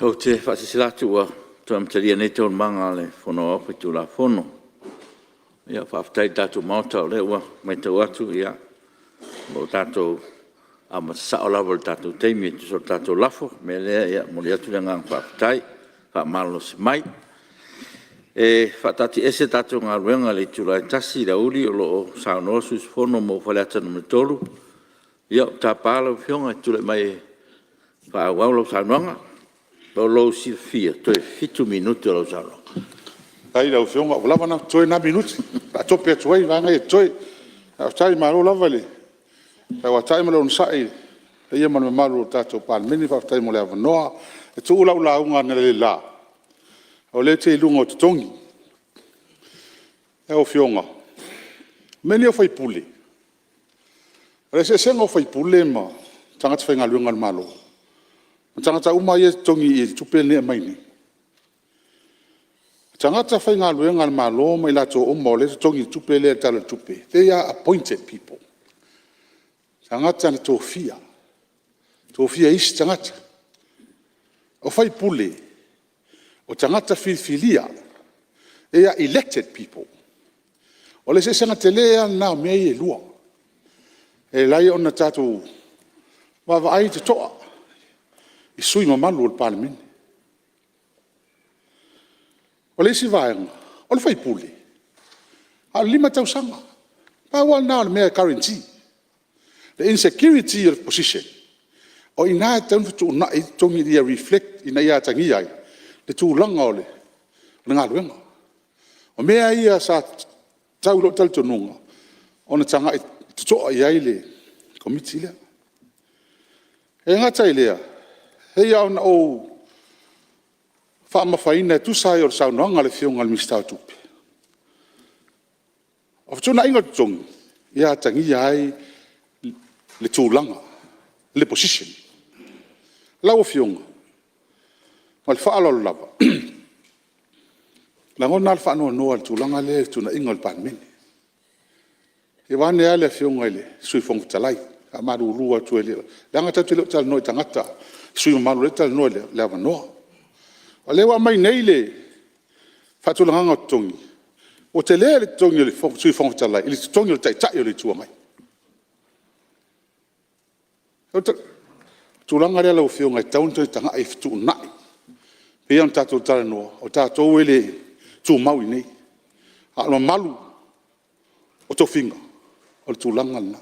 Ou te faasilasila atu ua toe amatalia nei Taualumaga a le Fono Aoao Faitulafono. Ia faafetai i le tatou Maota o lea ua matau atu o lo o tatou amata sao lava i le tatou taimi e tusa o le tatou lafo. O le mea lea e momoli atu le agaga faafetai faamalolosi mai. E faataatiaese tatou galuega i le itula e 1:00 i le aoauli o lo o saunoa le sui usufono mo Faleata 3. Ia, ou te tapa lau Afioga e te tulai mai e faaauau lau saunoaga. Mo lou silafia toe 7 minute o lau saunoaga. Faafetai i lau Afioga ua lava totoe na minute e faatope atu ai vaega ia e totoe. Faafetai malo lava le tauatai ma le onosai i le paia ma le mamalu o le tatou Palemene, faafetai mo le avanoa. E tuua lau lauga analeila o lea ou te i luga o totogi. Lau Afioga, o mea nei o sui usufono, o le eseesega o sui usufono ma tagata faigaluega a le Malo, o tagata uma ia e totogi i le tupe lea e aumai nei, o tagata faigaluega a le Malo ma i latou uma o lea e totogi i le tupe lea i le Tala o le Tupe, they are appointed people, o tagata na tofia, tofia e isi tagata. O sui usufono, o tagata filifilia, they are elected people. O le eseesega tele lava lena o mea ia e lua. E ala ai ona tatou vaavaai totoa i sui usufono mamalu o le Palemene. O le isi vaega, o le sui usufono, na o le 5 tausaga. Pau lava lena o le mea e guarantee, le insecurity of position, o i ina e tatau ona fetuunai ai totogi ina ia reflect ina ia atagia ai le tulaga o le galuega. O mea ia sa tatau i lou talitonuga ona tagai totoa i ai le Komiti lea. E le gata i lea, pei lava ona ou faamamafaina e tusa ai o le saunoaga a le Afioga i le Minisita o Tupe, o fetuunaiga o totogi, ia atagia ai le tulaga, le position. Lau Afioga, ma le faaaloalo lava, e lagona lava le faanoanoa i le tulaga lea i fetuunaiga o le Palemene. Vaeane lava le Afioga i le Sui Fofoga Fetalai, e faamalulu atu leaga tatou te le o talanoa i tagata, sui usufono mamalu o lea e talanoa i le avanoa. O lea ua aumai nei le faatulagaga o totogi, ua tele le totogi o le Sui Fofoga Fetalai i le totogi o le Taitai o le Itu Agai. O le tulaga lea lau Afioga e tatau ona toe tagai e fetuunai. E pei ona tatou talanoa, o tatou e le tumau i inei, a o le mamalu o tofiga, o le tulaga lena.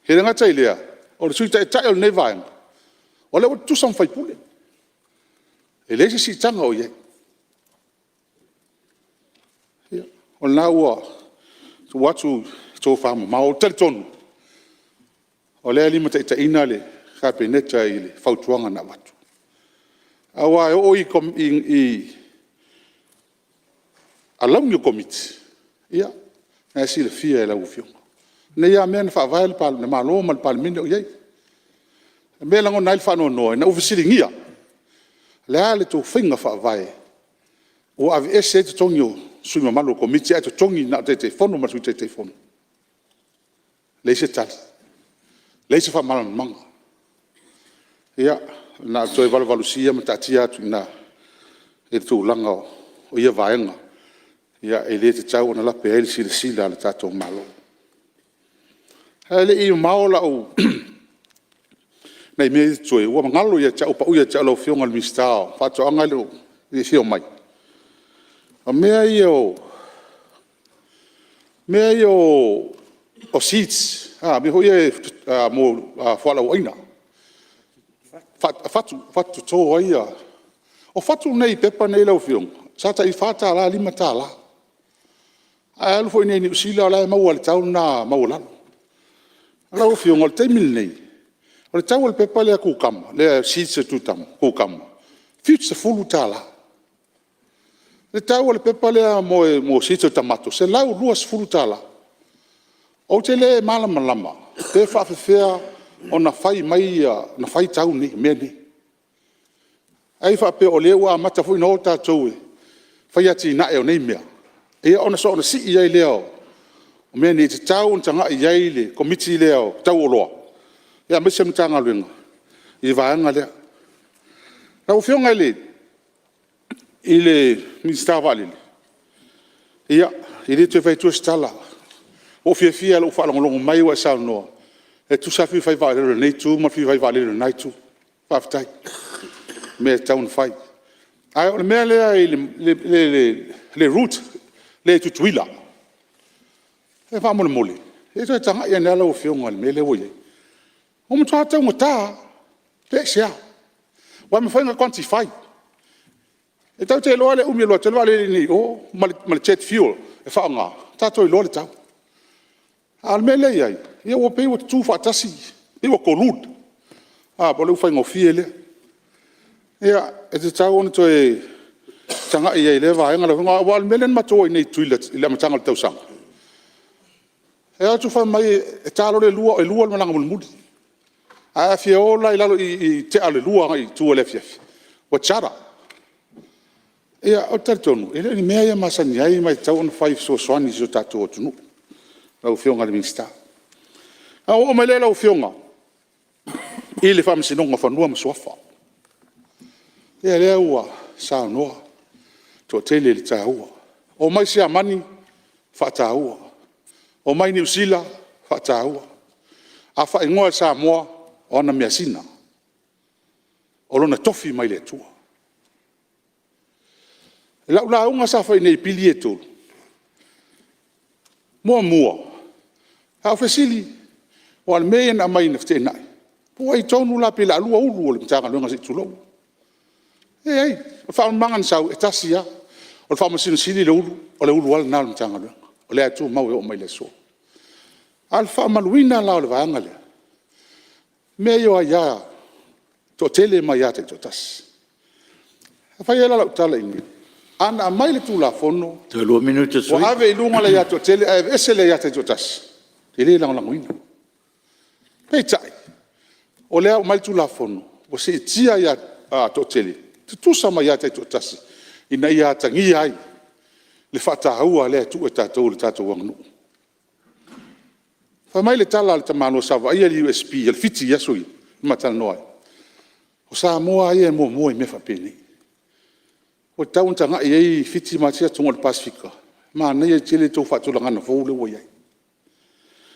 E le gata i lea, o le Sui Taitai o lenei Vaega, o lea ua tutusa ma sui usufono, e leai se siitaga o i ai. Ia, o lena ua tuu atu le tofamamao. Ou te talitonu o lea e limataitaiina le Kapeneta i le fautuaga na avatu. Aua e oo i alauni o Komiti, ia, o lena e silafia e lau Afioga. O nei lava mea na faavae le Malo ma le Palemene o i ai. O le mea e lagona ai le faanoanoa, ina ua fesiligia, o le a le tou faiga faavae ua aveese ai totogi o sui mamalu o Komiti ae totogi na o Taitaifono ma Sui Taitaifono? Leai se tali, leai se faamalamalamaga. Ia, na ona toe valuvalusia ma taatia atu i ina i le tulaga o ia vaega e le tatau ona lape ai le silasila a le tatou Malo. Ae le i mamao lau… nai mea ia e totoe, ua galo ia te au, ua pau ia te au lau Afioga i le Minisita o Faatoaga e le i afio mai, o mea ia o seeds, mea foi ia mo fualaau aina, fatu toto ai. O fatu nei i pepa nei lau Afioga, sa tai $4, $5. Ae a alu foi i inei i Niu Sila o la e maua i le tau lena maualalo. Lau Afioga o le taimi lenei, o le tau o le pepa lea kukama, seeds a le kukama, e $70. Le tau o le pepa lea mo seeds o le tamato e $120. Ou te le malamalama pe faapefea ona fai mai tau nei i mea nei. Ai faapea o lea ua amata foi ona o tatou e fai atinae o nei mea, ia ona soona sii ai lea o mea nei, e tatau ona tagai i ai le Komiti lea o Tau o Oloa aemaise le Matagaluega i le vaega lea. Lau Afioga i le Minisita o Vaalele, ia, e le toe fai atua se tala. Ua ou fiafia i lou faalogologo mai o e saunoa, e tutusa lava le fia fai vaalele o lenei itu ma le fia fai vaalele o lena itu. Faafetai i mea e tatau ona fai. A o le mea lea i le route lea i Tutuila, faamolemole, se i toe tagai ane lava lau Afioga i le mea lea ua i ai. Ua matua taugata lava, pe aisea? Aua e mafai ona quantify. E tatou te iloa le umi e alu atu ai le vaalele iinei i o ma le jet fuel e faaaoga, tatou iloa le tau. A o le mea lea e i ai, ua pei ua tutu faatasi, pei ua collude po o le upu faigofie lea. Ia, e tatau ona toe tagai i ai i lea vaega lau Afioga. Aua o le mea lea na matou o ai nei i Tutuila i le amataga o le tausaga, e o atu fai mai e ta loa le 2 e 2 le malaga mulimuli. Ae a fia o la i lalo i le tea o le 2 agai i tua i le afiafi, ua charter. Ia, ou te talitonu e le o ni mea ia e masani ai ma e tatau ona fai e fesoasoani i si o tatou atunuu lau Afioga i le Minisita. Ona ou oo mai lea lau Afioga i le Faamasinoga o Fanua ma Suafa. Ia lea ua saunoa le toatele i le taua. Omai Siamani, faataua. Omai Niu Sila, faataua. A faaigoa e le Samoa, o ana measina, o lona tofi mai le Atua. I lau lauga sa fai i inei i pili ia e 3, muamua, sa ou fesili, aua o le mea ia na aumai na feteenai, po o ai tonu la pe o le a 2 ulu o le Matagaluega se i tulou. E leai, o le faamalamalamaga na sau, e tasi lava. O le Faamasino Sili le ulu, o le ulu lava lena o le Matagaluega, o lea e tumau e oo mai i le aso. A o le faamamaluina la o le vaega lea, mea ia o aia toatele ma aia taitoatasi. E fai ai la lau tala i inei, ana aumai le Tulafono Toe 2 minute o le sui usufono. ua ave i luga le aia toatele ae aveese le aia taitoatasi, e le lagolagoina. Peitai, o lea ua aumai le Tulafono ua siitia aia toatele, tutusa ma aia taitoatasi ina ia atagia ai le faataua lea e tuu e tatou i le tatou aganuu. Fai mai le tala a le tamaloa sa vaaia le USP a le Fiti i aso ia na ma talanoa ai, o Samoa lava ia e muamua i mea faapenei. Ua tatau ona tagai i ai Fiti ma isi atunuu o le Pasefika, manaia tele le tou faatulagaga fou lea ua i ai.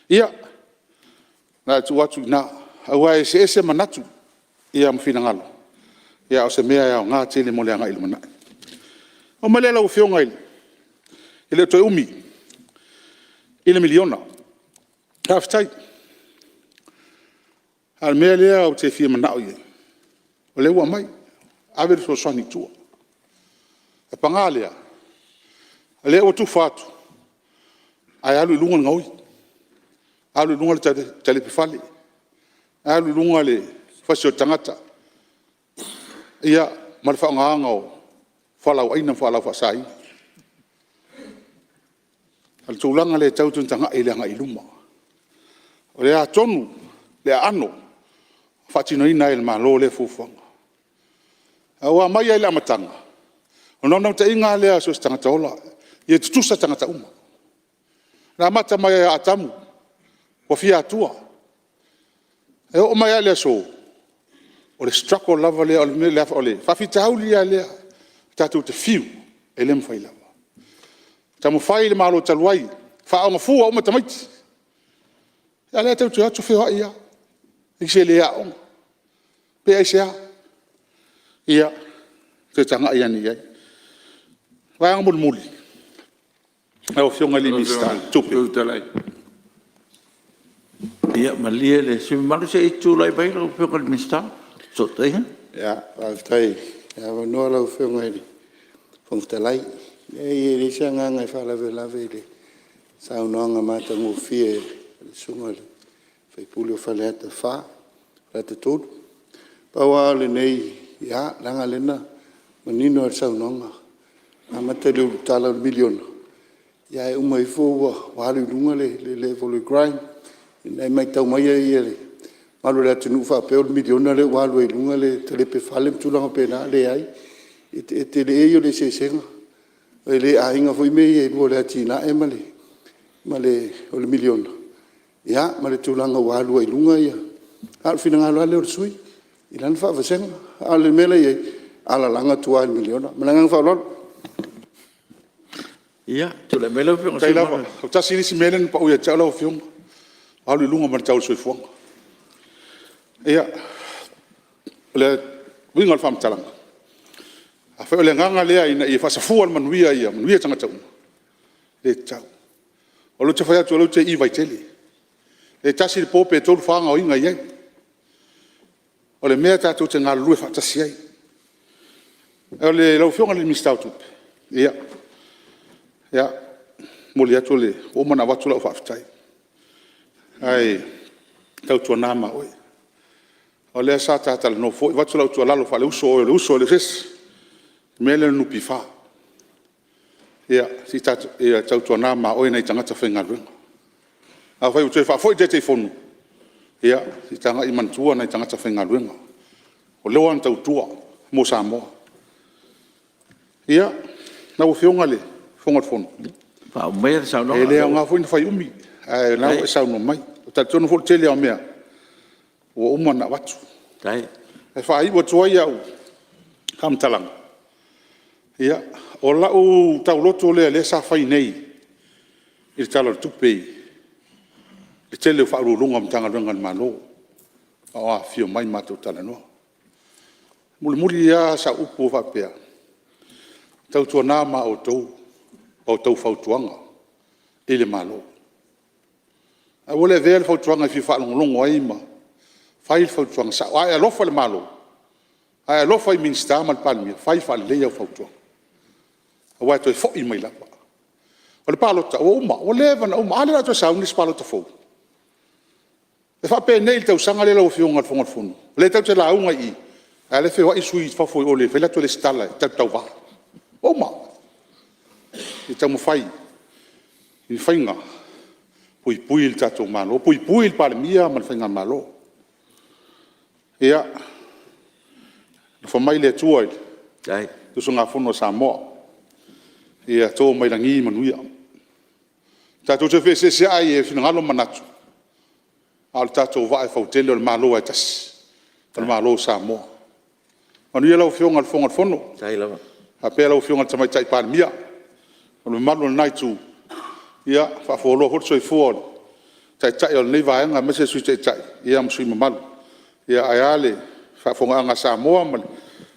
Ia, na ona tuu atu i ina, aua e eseese manatu ma finagalo, a o se mea e aoga tele mo le agai i le lumanai. Ona oo mai lea lau Afioga, e le o toe umi i le miliona. Faafetai. A o le mea lea ou te fia manao i ai, o lea ua aumai, ave le fesoasoani i tua. Ae paga lea, o lea ua tufa atu ae alu i luga le gaoi, alu i luga le talepe fale, alu i luga le fasi o le tagata, ia ma le faaaogaina o fualaau aina ma fualaau faasaina. O le tulaga lea e tatau ona tagai i le agai i luma. O le a tonu le aano e faatinoina ai e le Malo lea fuafuaga. Aua mai lava i le amataga, o le naunautaiga lava lea so o se tagata ola, ia tutusa tagata uma. Na amata mai lava ia Atamu ua fia Atua. E oo mai lava i le aso, o le struggle lava lea, o le faafitauli lava lea tatou te fiu e le mafai lava. Taumafai le Malo talu ai e faaaoga fua uma tamaiti, a o lea tatou te o atu feoai lava, isi e le aooga, pe aisea? Ia toe tagai ane i ai. O le vaega mulimuli, lau Afioga i le Minisita o Tupe… Ia malie le sui usufono mamalu se i tulai mai lau Afioga i le Minisita o Fesootaiga. Faafetai mo le avanoa lau Afioga i le Fofoga Fetalai. E leai e leai se agaga e faalavelave i le saunoaga matagofie a le Susuga i le sui usufono mo Faleata 3. Pau lava o lenei, ia leaga o lea na manino lava i le saunoaga, Amata i le $1 miliona ae uma ifo ua alu i luga le level o le crime. Ona e matau mai le mamalu o le atunuu faapea o le miliona lea ua alu ai i luga le talepe fale ma tulaga faapena, leai e tele ia o le eseesega. E le aiga foi mea ia e lua o le atinae ma le miliona ia ma le tulaga ua alu ai i luga ia… A o le finagalo lava lea o le sui usufono i lana faavasega. A o le mea la e i ai, alalaga tua i le miliona. Ma le agaga faaaloalo. Ia tulai mai lau Afioga i le sui Faafetai lava. usufono. Tasi le isi mea lea na pau ia te au lau Afioga, ua alu i luga ma le tau o le soifuaga. Ia, o le uiga o le faamatalaga, afai o le agaga lea ina ia faasafua le manuia ia manuia tagata uma, e le tatau. O lea ou te fai atu o lea ou te i i Vaitele, pe tasi le po pe 3, 4 gaoiga e i ai. O le mea tatou te galulue faatasi ai. Lau Afioga i le Minisita o Tupe, ia e momoli atu le… ua uma ona avatu lau faafetai, ae tautuana ma oe, o lea sa ta talanoa foi avatu lau tuualalo faale-uso o oe o le uso e le o se isi i le mea lea o le NPF. Ia tautuana ma oe nai tagata faigaluega. Afai ua toe faafoi i le Taitaifono, ia se i tagai manatua nai tagata faigaluega ua leva ona tautua mo Samoa. Ia, lau Afioga i le Fofoga o le Fono, Faauma maia le saunoaga e le aoga foi ona fai umi, ae o lena ua e saunoa mai. Ou te talitonu foi o le tele lava o mea ua uma ona avatu. E faaiu atu ai au faamatalaga, ia, o lau tauloto lea sa fai nei i le Tala o le Tupe i le tele o Ofisa Sili o Pulega o Matagaluega a le Malo a o afifio mai matou talanoa. E mulimuli lava sau upu e faapea, tautuana ma outou a outou fautuaga i le Malo. Aua le avea le fautuaga e fia faalogologo ai ma fai le fautuaga sao. A e alofa i le Malo, a e alofa i Minisita ma le Palemia, fai faalelei au fautuaga aua e toe foi mai lava. O le palota ua uma, ua leva ona uma. A lea o le a toe sauni le isi palota fou. E faapenei i le tausaga lea lau Afioga i le Fofoga o le Fono, o lea tatou te lauga i i a o lea e feoai sui i fafo i o e fai latou resitala e tauva. Ua uma. Se i taumafai i faiga e puipui le tatou Malo, puipui le Palemia ma le Faigamalo. Ia, alofa mai le Atua i le usugafono a Samoa, ia to mai lagi manuia. Tatou te feeseeseai i finagalo ma manatu, a o le tatou vaa e fautele o le Malo lava e tasi, o le Malo o Samoa. Manuia lau Afioga i le Fofoga o le Fono faapea lau Afioga i le Tamaitai Palemia ma le mamalu o lena Itu, ia faafualoa foi le soifua o le Taitai o lenei Vaega aemaise le Sui Taitai ma sui usufono mamalu. Ae a le faafofogaaga a Samoa ma le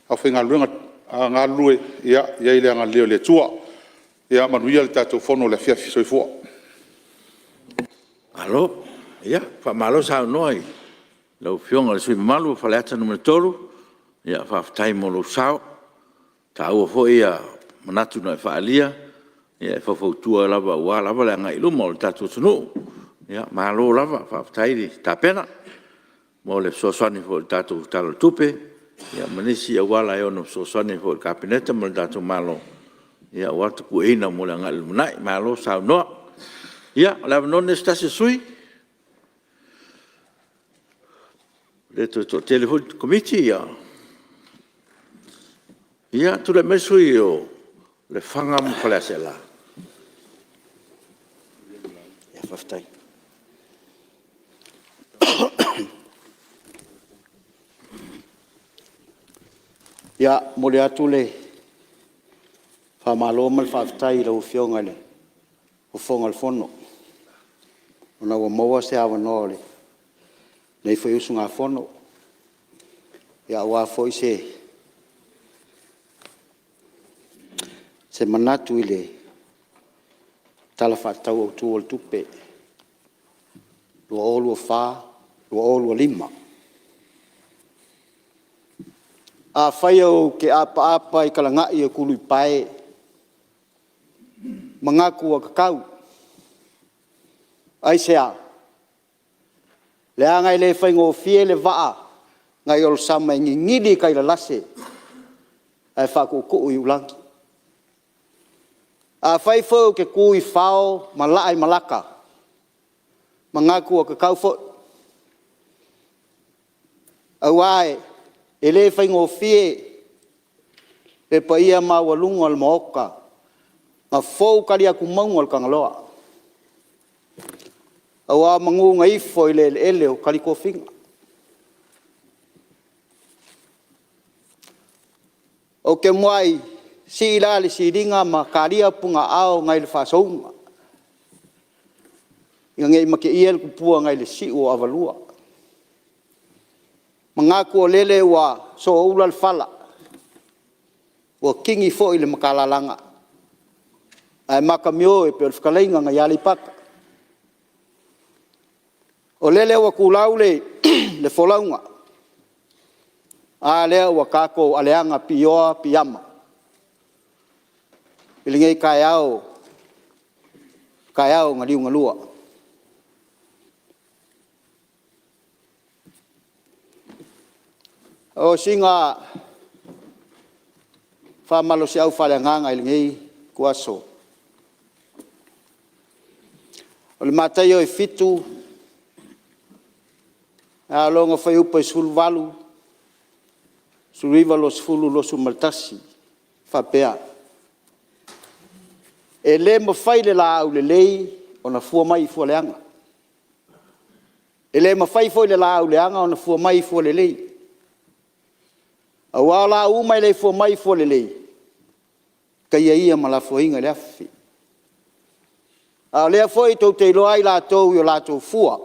aufaigaluega galulue, ia i ai le agalelei o le Atua. Ia manuia le tatou Fono i le afiafi. Soifua. Malo, faamalo saunoa i lau Afioga i le sui usufono mamalu o Faleata 3, faafetai mo lou sao. E taua foi manatu na e faaalia e faufautua lava aua lava le agai i luma o le tatou atunuu. Malo lava faafetai le tapena mo le fesoasoani foi i le tatou Tala o le Tupe ma nisi auala e ono fesoasoani ai foi i le Kapeneta ma le tatou Malo aua le tapueina mo le agai i le lumanai. Malo saunoa. Ia o le avanoa lenei mo se tasi o sui usufono. E le toe toatele foi le Komiti. Ia, tulai mai le sui usufono mo Lefaga ma Faleaseela. Ia, e momoli atu le faamalo ma le faafetai i lau Afioga i le Fofoga o le Fono ona ua maua se avanoa o lenei foi usugafono aua foi se manatu i le Tala Faatatau Autu o le Tupe 2024/2025. Afai ou te apaapa i talagai o tuluipae, manatu ua tatau. Aisea? Leaga e le faigofie le vaa nai Olo-sama e ninini i tai lalase ae faatuutuu i iulagi. Afai foi ou te tu i fao ma laa i malata, manatu ua tatau foi, aua e le faigofie le paia maualuga o le Maota na fou taliatumauga o le Tagaloa, aua o manu na ifo i le eleele o tali tofiga. Ou te muai sii la le siliga ma talia punaaao nai le faasouga ina ne i mateia le tupua nai le siu o Avarua. Manatu o lele ua sooula le fala, ua tini foi le matalalaga ae matamio e pei o le fetalaiga nai Aleipata. O lele ua tulau le folauga, a lea ua tatou aleaga piioa piiama i lenei taeao, taeao na liugalua. O sina faamalosiau faaleagaga i lenei ituaso, o le Mataio e 7 a oo loa ina fuaiupu e 18, 19, 20, 21, e faapea; “E le mafai e le laau lelei ona fua mai i fua leaga, e le mafai foi e le laau leaga ona fua mai i fua lelei. Aua o laau uma e le fua mai i fua lelei, e taia ia ma lafoina i le afi. A o lea foi tou te iloa ai i latou i o latou fua.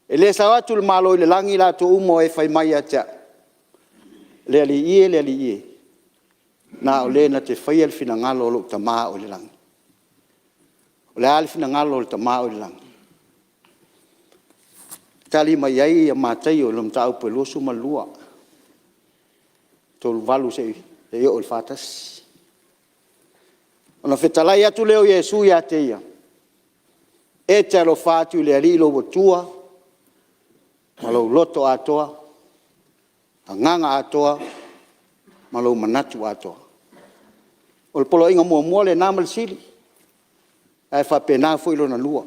E le sao atu i le Malo o le lagi i latou uma o e fai mai ia te au, le Alii e, le Alii e, na o le na te faia le finagalo o lou Tama o i le lagi. O le a le finagalo o le Tama o i le lagi? E tali mai ai Mataio i le mataupu e 22, 38 seia oo i le 41. Ona fetalai atu lea o Iesu ia te ia, e te alofa atu i le Alii lou Atua ma lou loto atoa, agaga atoa ma lou manatu atoa. O le poloaiga muamua lena ma le sili, ae faapena foi lona lua,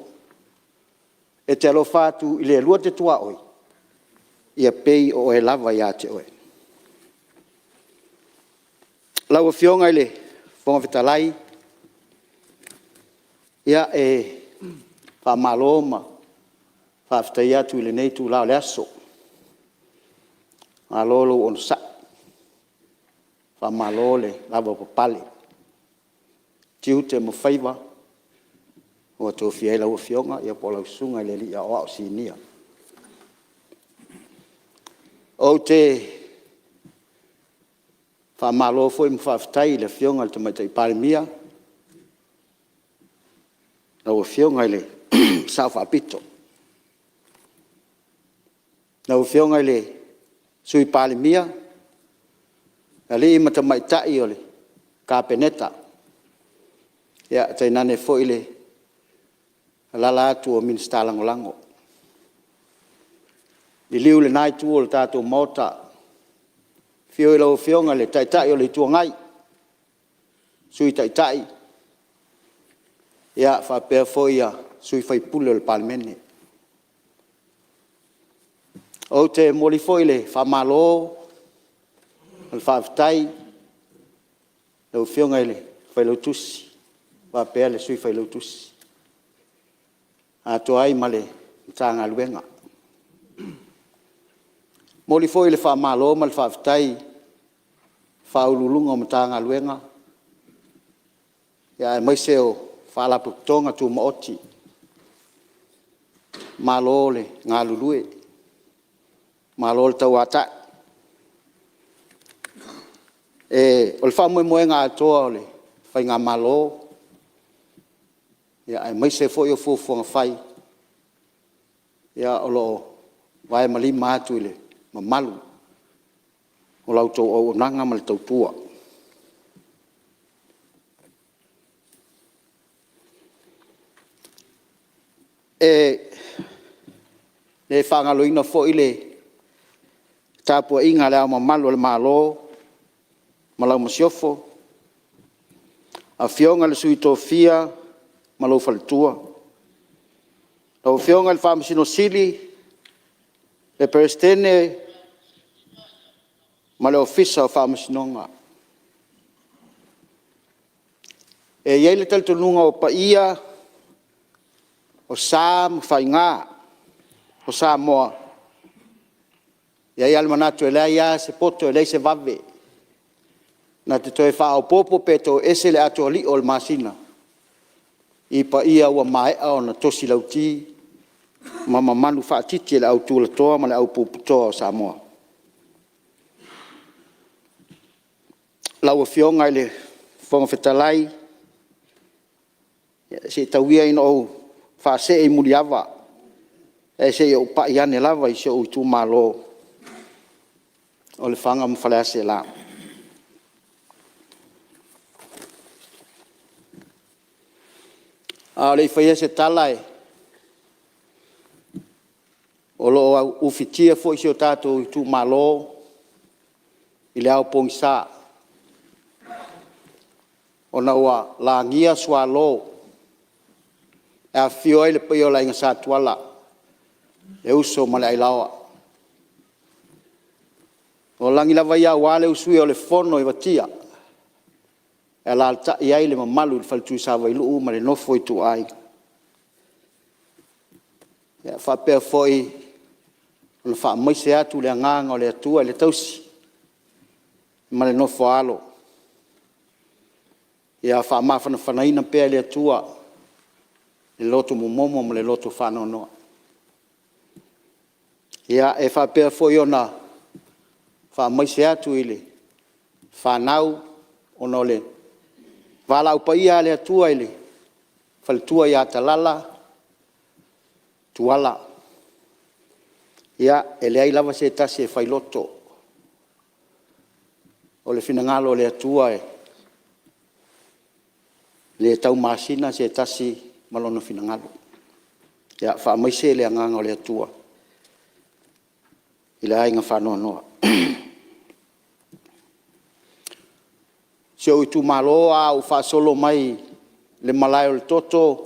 e te alofa atu i le lua te tuaoi ia pei o oe lava ia te oe. Lau Afioga i le Fofoga Fetalai, ia e faamalo ma faafetai atu i lenei itula o le aso. Malo lou onosai, faamalo le lavapapale i tiute ma faiva ua tofia ai lau Afioga po o lau Susuga i le Alii Aoao Sinia. Ou te faamalo foi ma faafetai i le Afioga i le Tamaitai Palemia, lau Afioga i le Sao Faapito, lau Afioga i le Sui Palemia, alii ma tamaitai o le Kapeneta, tainane foi le alaala atu o Minisita Lagolago. Liliu i lena Itu o le tatou Maota, afio lau Afioga i le Taitai o le Itu Agai, Sui Taitai faapea foi sui usufono o le Palemene. Ou te momoli foi le faamalo ma le faafetai i lau Afioga i le Failautusi faapea le Sui Failautusi, atoa ai ma le Matagaluega. E momoli foi le faamalo ma le faafetai i Ofisa Sili o Pulega o Matagaluega aemaise o Faalapotopotoga Tumaoti. Malo le galulue, malo le tauatai. O le faamoemoega atoa o le faigamalo aemaise foi o fuafuaga fai, o lo o vae ma lima atu i le mamalu o la outou auaunaga ma le tautua. E le faagaloina foi le tapuaiga a Le Ao Mamalu o le Malo ma lau Masiofo, Afioga i le Sui Tofia ma lou Faletua, lau Afioga i le Faamasino Sili, le Peresetene ma le Ofisa o Faamasinoga. E i ai le talitonuga o paia, o sa ma faiga o Samoa, e i ai lava le manatu e leai lava se poto e leai se vave na te toe faaopoopo pe toese le atoalio o le masina i paia ua maea ona tosi lauti ma mamanu faatiti e le au tulatoa ma le au puputoa o Samoa. Lau Afioga i le Fofoga Fetalai, se i tau ia ina ou faasee i muliava ae se i ou pai ane lava i si ou itumalo o Lefaga ma Faleaseela. A o le i faia se tala, o lo o ufitia foi si o tatou itumalo i le ao pogisa, ona ua lagia sualo e afifio ai le paia o le Aiga Sa Tuala, le Uso ma le Ailaoa. O lagi lava ia aua le usuia o le fono i Vatia e alaalatai ai le mamalu i le Fale Tuisavailuu ma le nofo a ituaiga. E faapea foi ona faamaise atu le agaga o le Atua i le tausi ma le nofo a alo, ia faamafanafanaina pea e le Atua le loto momomo ma le loto faanoanoa. E faapea foi ona faamaise atu i le fanau ona o le valaau paia a le Atua i le faletua ia Talala Tuala, ia, e leai lava se tasi e failoto, o le finagalo o le Atua e le taumasina se tasi ma lona finagalo. Ia faamaise le agaga o le Atua i le aiga faanoanoa. Si ou itumalo, a ou faasolo mai le malae o le toto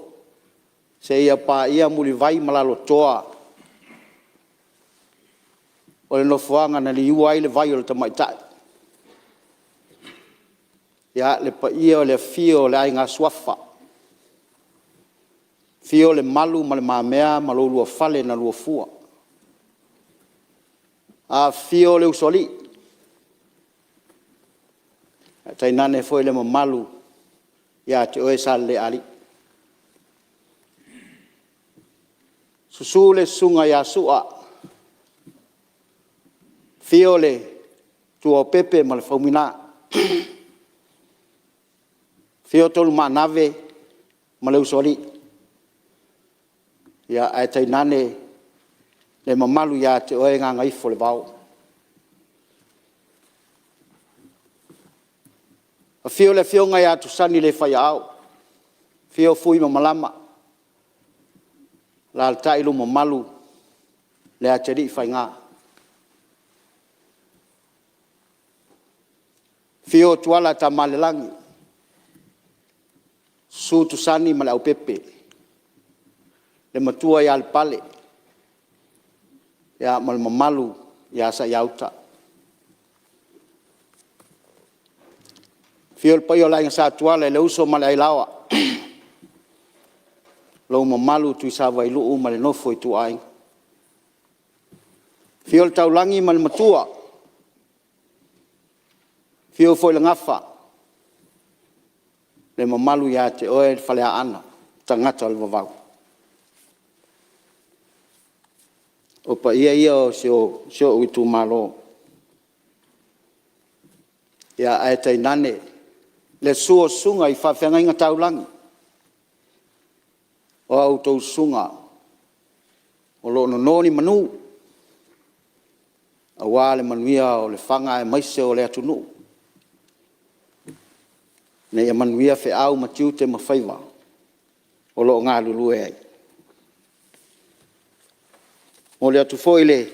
seia paia Mulivai ma Lalotoa o le nofoaga na liua ai le vai o le tamaitai, ia, le paia o le afio o le Aiga Suafa, afio Lemalu ma Le Mamea ma lo oulua Fale na luafua. Afifio le Usoalii, ae tainane foi le mamalu ia te oe Saleleaalii. Susu le Susuga ia Sua, afio le Tuaopepe ma le Faumuina, afio Tolumaanave ma le Usoalii, ae tainane le mamalu ia te oe Gagaifoolevao. Afio le Afioga ia Tusanilaifaiaao, afio Fui ma Malama, alaalatai lou mamalu Leatialiifaiga. Afio Tuala Tamaalelagi, susu Tusani ma Leaupepe, le Matua ia Lepale ma le mamalu ia Saiauta. Afio le paia o le Aiga Sa Tuala, le Uso ma le Ailaoa, lou mamalu Tuisavailuu ma le nofo a ituaiga. Afio le Taulagi ma le Matua, afio foi le Gafa, le mamalu ia te oe le Faleaana, tagata o le vavau. O paia ia o si ou itumalo, ae tainane le susu o susuga i faafeagaiga taulagi, o a outou susuga o lo o nono ni manu aua le manuia o Lefaga aemaise o le atunuu, ina ia manuia feau ma tiute ma faiva o lo o galulue ai. E momoli atu foi le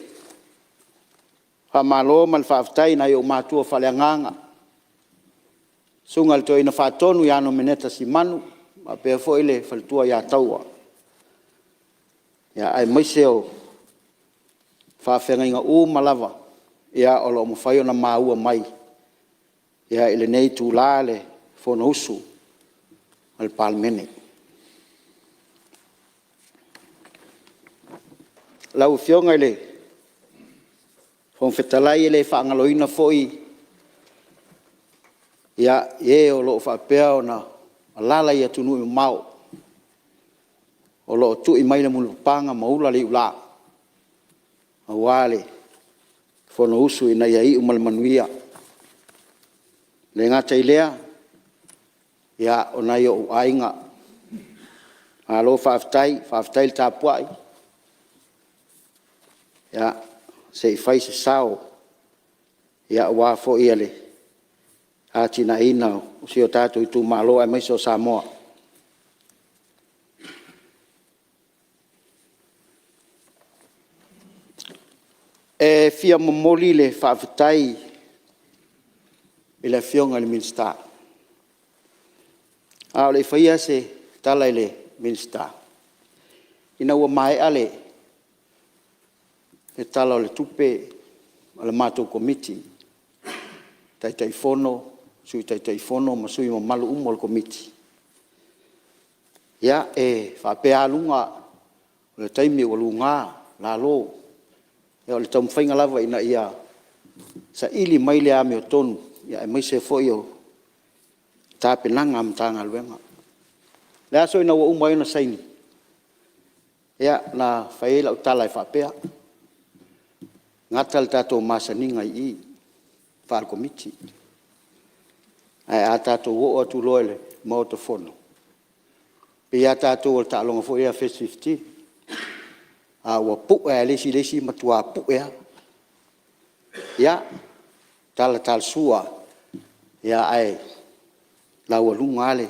faamalo ma le faafetai i nai ou matua faaleagaga, Susuga i le Toeaina Faatonu ia Nomeneta Simanu faapea foi le faletua ia Taua, aemaise o faafeagaiga uma lava o lo o mafai ona maua mai i lenei itula le Fonousu a le Palemene. Lau Afioga i le Fofoga Fetalai, e le faagaloina foi e o lo o faapea ona alaala i atunuu e mamao o lo o tui mai le mulipapaga ma ula le iula aua le Fonousu ina ia iu ma le manuia. E le gata i lea, o nai ou aiga, malo faafetai, faafetai le tapuai, se i fai se sao aua foi le atinaeina o si o tatou itumalo aemaise o Samoa. E fia momoli le faafetai i le Afioga i le Minisita. A o le i faia se tala i le Minisita, ina ua maea le Tala o le Tupe a le matou Komiti, Taitaifono, Sui Taitaifono ma sui usufono mamalu uma o le Komiti, ia, e faapea lava luga o le taimi ua luga lalo, ia o le taumafaiga lava ina ia saili mai le amiotonu, aemaise foi o tapenaga a Matagaluega. O le aso ina ua uma ai ona saini, ia na fai ai lau tala e faapea, gata le tatou masaniga i i faale-Komiti, ae a tatou oo atu loa i le Maota Fono, e pei lava tatou o le taaloga foi lea First 15, a ua pu'e lava e le isi le isi, matua pu'e lava. Ia, talatalasua ae laualuga lava le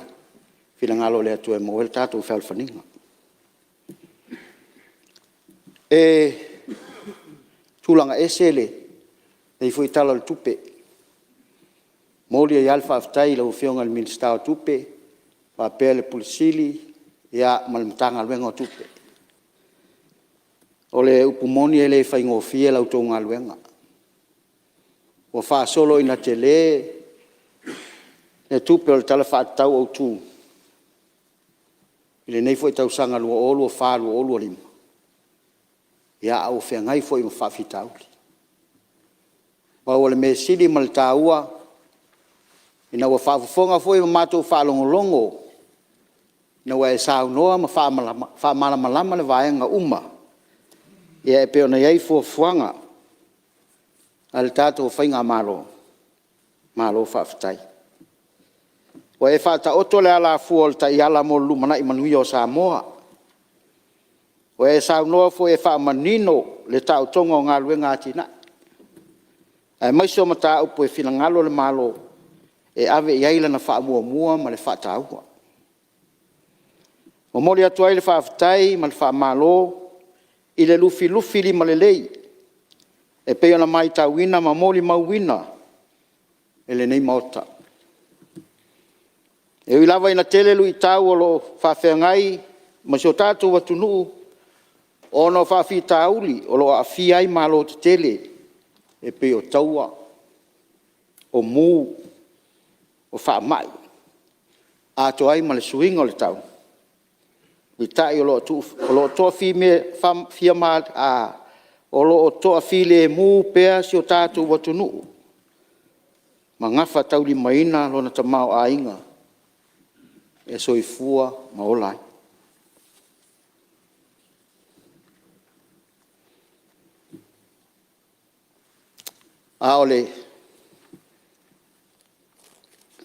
finagalo o le Atua e maua ai le tatou fealofaniga. E tulaga ese lenei foi Tala o le Tupe. E momoli ai lava le faafetai i lau Afioga i le Minisita o Tupe faapea le Ofisa Sili o Pulega ma le Matagaluega o Tupe. O le upu moni e le faigofie la outou galuega. Ua faasolo ina tele le tupe o le Tala Faatatau Autu i lenei foi tausaga 2024/2025, a ua feagai foi ma faafitauli. Pau o le mea sili ma le taua, ina ua faafofoga foi ma matou faalogologo ina ua e saunoa ma faamalamalama vaega uma e pei ona i ai fuafuaga a le tatou faigamalo, malo faafetai. Ua e faataoto le alafua o le taiala mo le lumanai manuia o Samoa. Ua e saunoa foi e faamanino le taotoga o galuega atinae, aemaise o mataupu e finagalo le Malo e ave i ai lana faamuamua ma le faataua. E momoli atu ai le faafetai ma le faamalo i le lufilufi limalelei e pei ona matauina ma molimauina e lenei Maota. E ui lava ina tele luitau o lo o faafeagai ma si o tatou atunuu ona o faafitauli o lo o aafia ai malo tetele e pei o taua, o mu, o faamai, atoa ai ma le suiga o le tau, peitai o lo o toafilemu pea si o tatou atunuu ma gafataulimaina lona tamaoaiga e soifua ma ola ai. A o le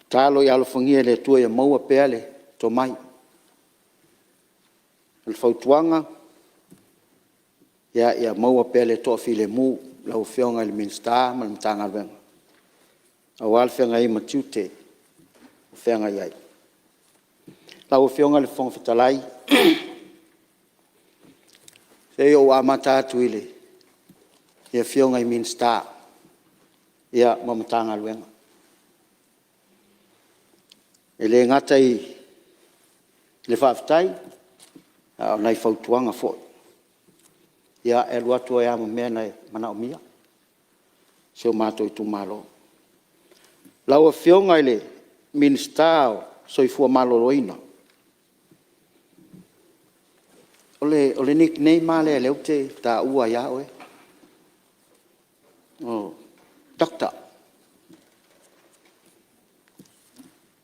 tatalo ia alofagia e le Atua ia maua pea le tomai. O le fautuaga, ia maua pea le toafilemu lau Afioga i le Minisita ma le Matagaluega aua le feagai ai ma tiute o feagai ai. Lau Afioga i le Fofoga Fetalai, se i ou amata atu i Afioga i Minisita ma Matagaluega. E le gata i le faafetai, a o nai fautuaga foi. Ia, e alu atu ai lava ma mea na e manaomia e si o matou itumalo. Lau Afioga i le Minisita o le Soifua Maloloina, o le nickname lava lea o lea ou te taua ai lava oe, o Doctor.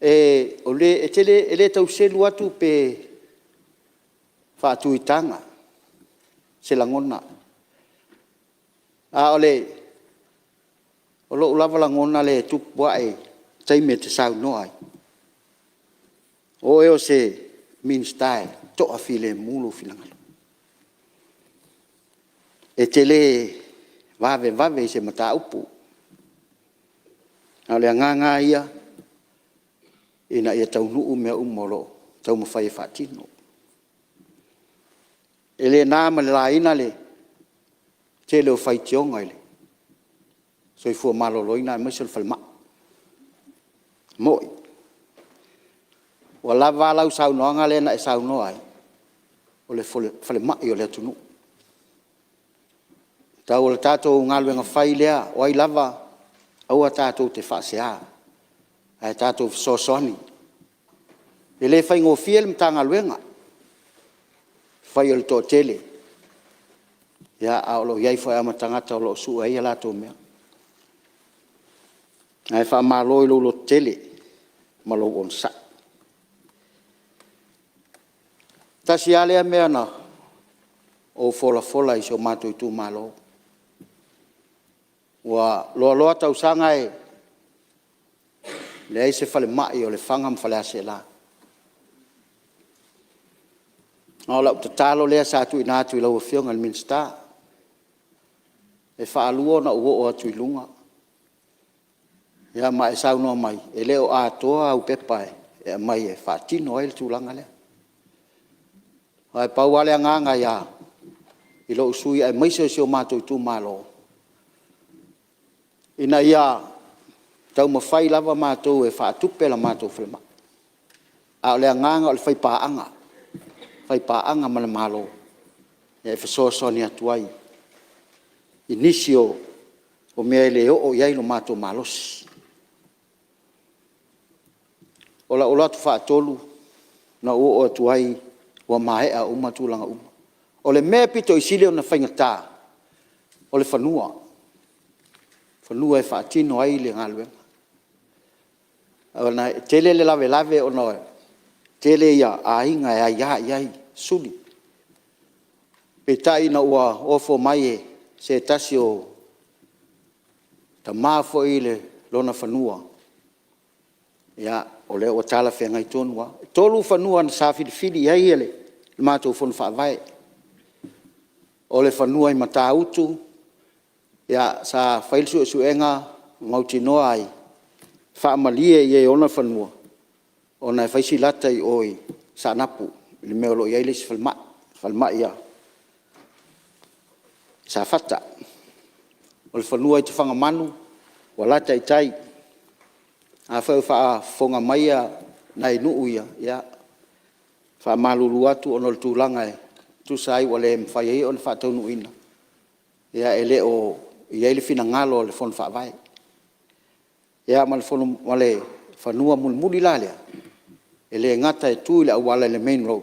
E le tau selu atu pe faatu i taga se lagona, a o lou lava lagona lea e tupu ae i taimi e te saunoa ai, o oe o se Minisita e toafilemu lou finagalo. E te le vavevave i se mataupu. A o le agaga lava ia ina ia taunuu mea uma o lo o taumafai e faatino. E le na ma le laina le tele o faitioga i le soifua maloloina aemaise o le falemai. E moni, ua lava lau saunoaga lea na e saunoa ai, o le falemai o le atunuu. Atau o le tatou galuega fai lea, o ai lava, aua tatou te faasea, ae tatou fesoasoani. E le faigofie le Matagaluega, le fai o le toatele, ae o lo o i ai foi lava ma tagata o lo o sue ai a latou mea. Ae faamalo i lou lototele ma lou onosai. Tasi lava lea mea na ou folafola i si o matou itumalo, ua loaloa tausaga e leai se falemai o Lefaga ma Faleaseela. A o lau tatalo lea sa tuuina atu i lau Afioga i le Minisita, e faalua ona ou oo atu i luga ma e saunoa mai, e le o atoa au pepa e aumai e faatino ai le tulaga lea. Aua e pau lava le agaga i lou sui usufono aemaise o si o matou itumalo, ina ia taumafai lava matou e faatupe le matou falemai. A o le agaga o le faipaaga, faipaaga ma le Malo e fesoasoani atu ai i nisi o mea e le oo i ai lo matou malosi. O lau alu atu faatolu na ou oo atu ai ua maea uma tulaga uma. O le mea e pito sili ona faigata, o le fanua, o fanua e faatino ai le galuega. Ona e tele le lavelave ona e tele aiga e aia i ai suli. Peitai ina ua ofo mai se tasi o tama foi lona fanua, ia o lea ua talafeagai tonu lava. E 3 fanua sa filifili i ai le matou Fono Faavae. O le fanua i Matautu sa fai le suesuega ma mautinoa ai, e faamalie i e ona le fanua ona e fai si lata i o i Saanapu i le mea o lo o i ai le isi falemai, le falemai i Safata. O le fanua i Tafagamanu, ua lata i tai. Afai o faafofoga mai nai nuu ia, ia e faamalulu atu ona o le tulaga e tusa ai ua le mafai ai ona faataunuuina, ia e le o i ai le finagalo o le Fono Faavae. Ia ma le fanua mulimuli la lea, e le gata e tu i le auala i le main road,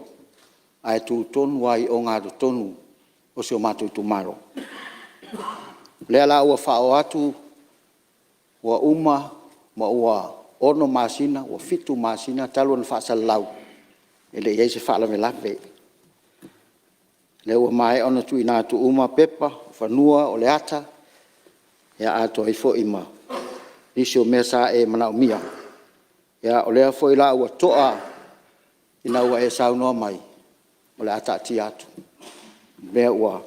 ae tu tonu lava i ogatotonu o si o matou itumalo. O lea la ua faaoo atu ua uma ma ua 6 masina ua 7 masina talu ona faasalalau, e le i i ai se faalavelave. O lea ua maea ona tuuina atu uma pepa, o fanua, o le ata, atoa ai foi ma nisi o mea sa e manaomia. Ia o lea foi la ua to'a ina ua e saunoa mai, o le a taatia atu o lea ua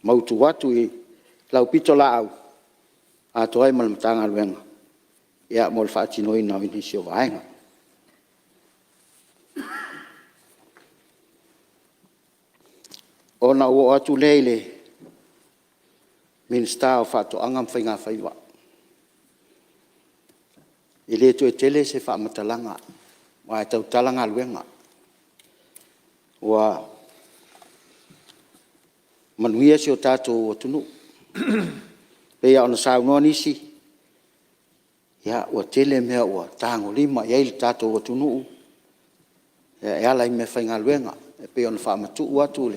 mautu atu i lau pitolaau atoa ai ma le Matagaluega mo le faatinoina o nisi o vaega. Ona ou oo atu lea i le Minisita o Faatoaga ma Faigafaiva. E le toe tele se faamatalaga. Aua e tautala galuega, ua manuia si o tatou atunuu. E pei lava ona saunoa nisi, ia ua tele mea ua tagolima i ai le tatou atunuu e ala i meafaigaluega e pei ona faamatuu atu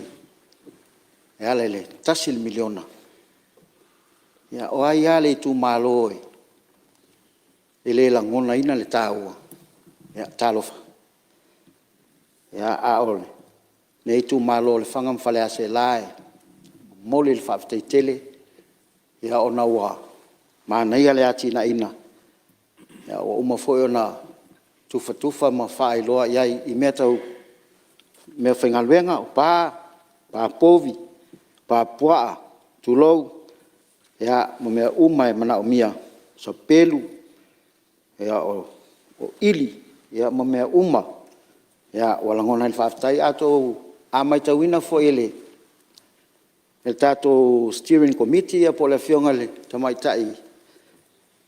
e ala i le $1 miliona. Ia o ai lava le itumalo e le lagonaina le taua, ia talofa. A o lenei itumalo o Lefaga ma Faleaseela e momoli le faafetai tele ona ua manaia le atinaeina, ua uma foi ona tufatufa ma faailoa i ai i mea tau meafaigaluega, o pa, pa povi, pa puaa, tulou, ma mea uma e manaomia, sapelu, o ili ma mea uma ua lagona ai le faafetai. A matauina foi e le tatou Steering Committee po o le Afioga i le Tamaitai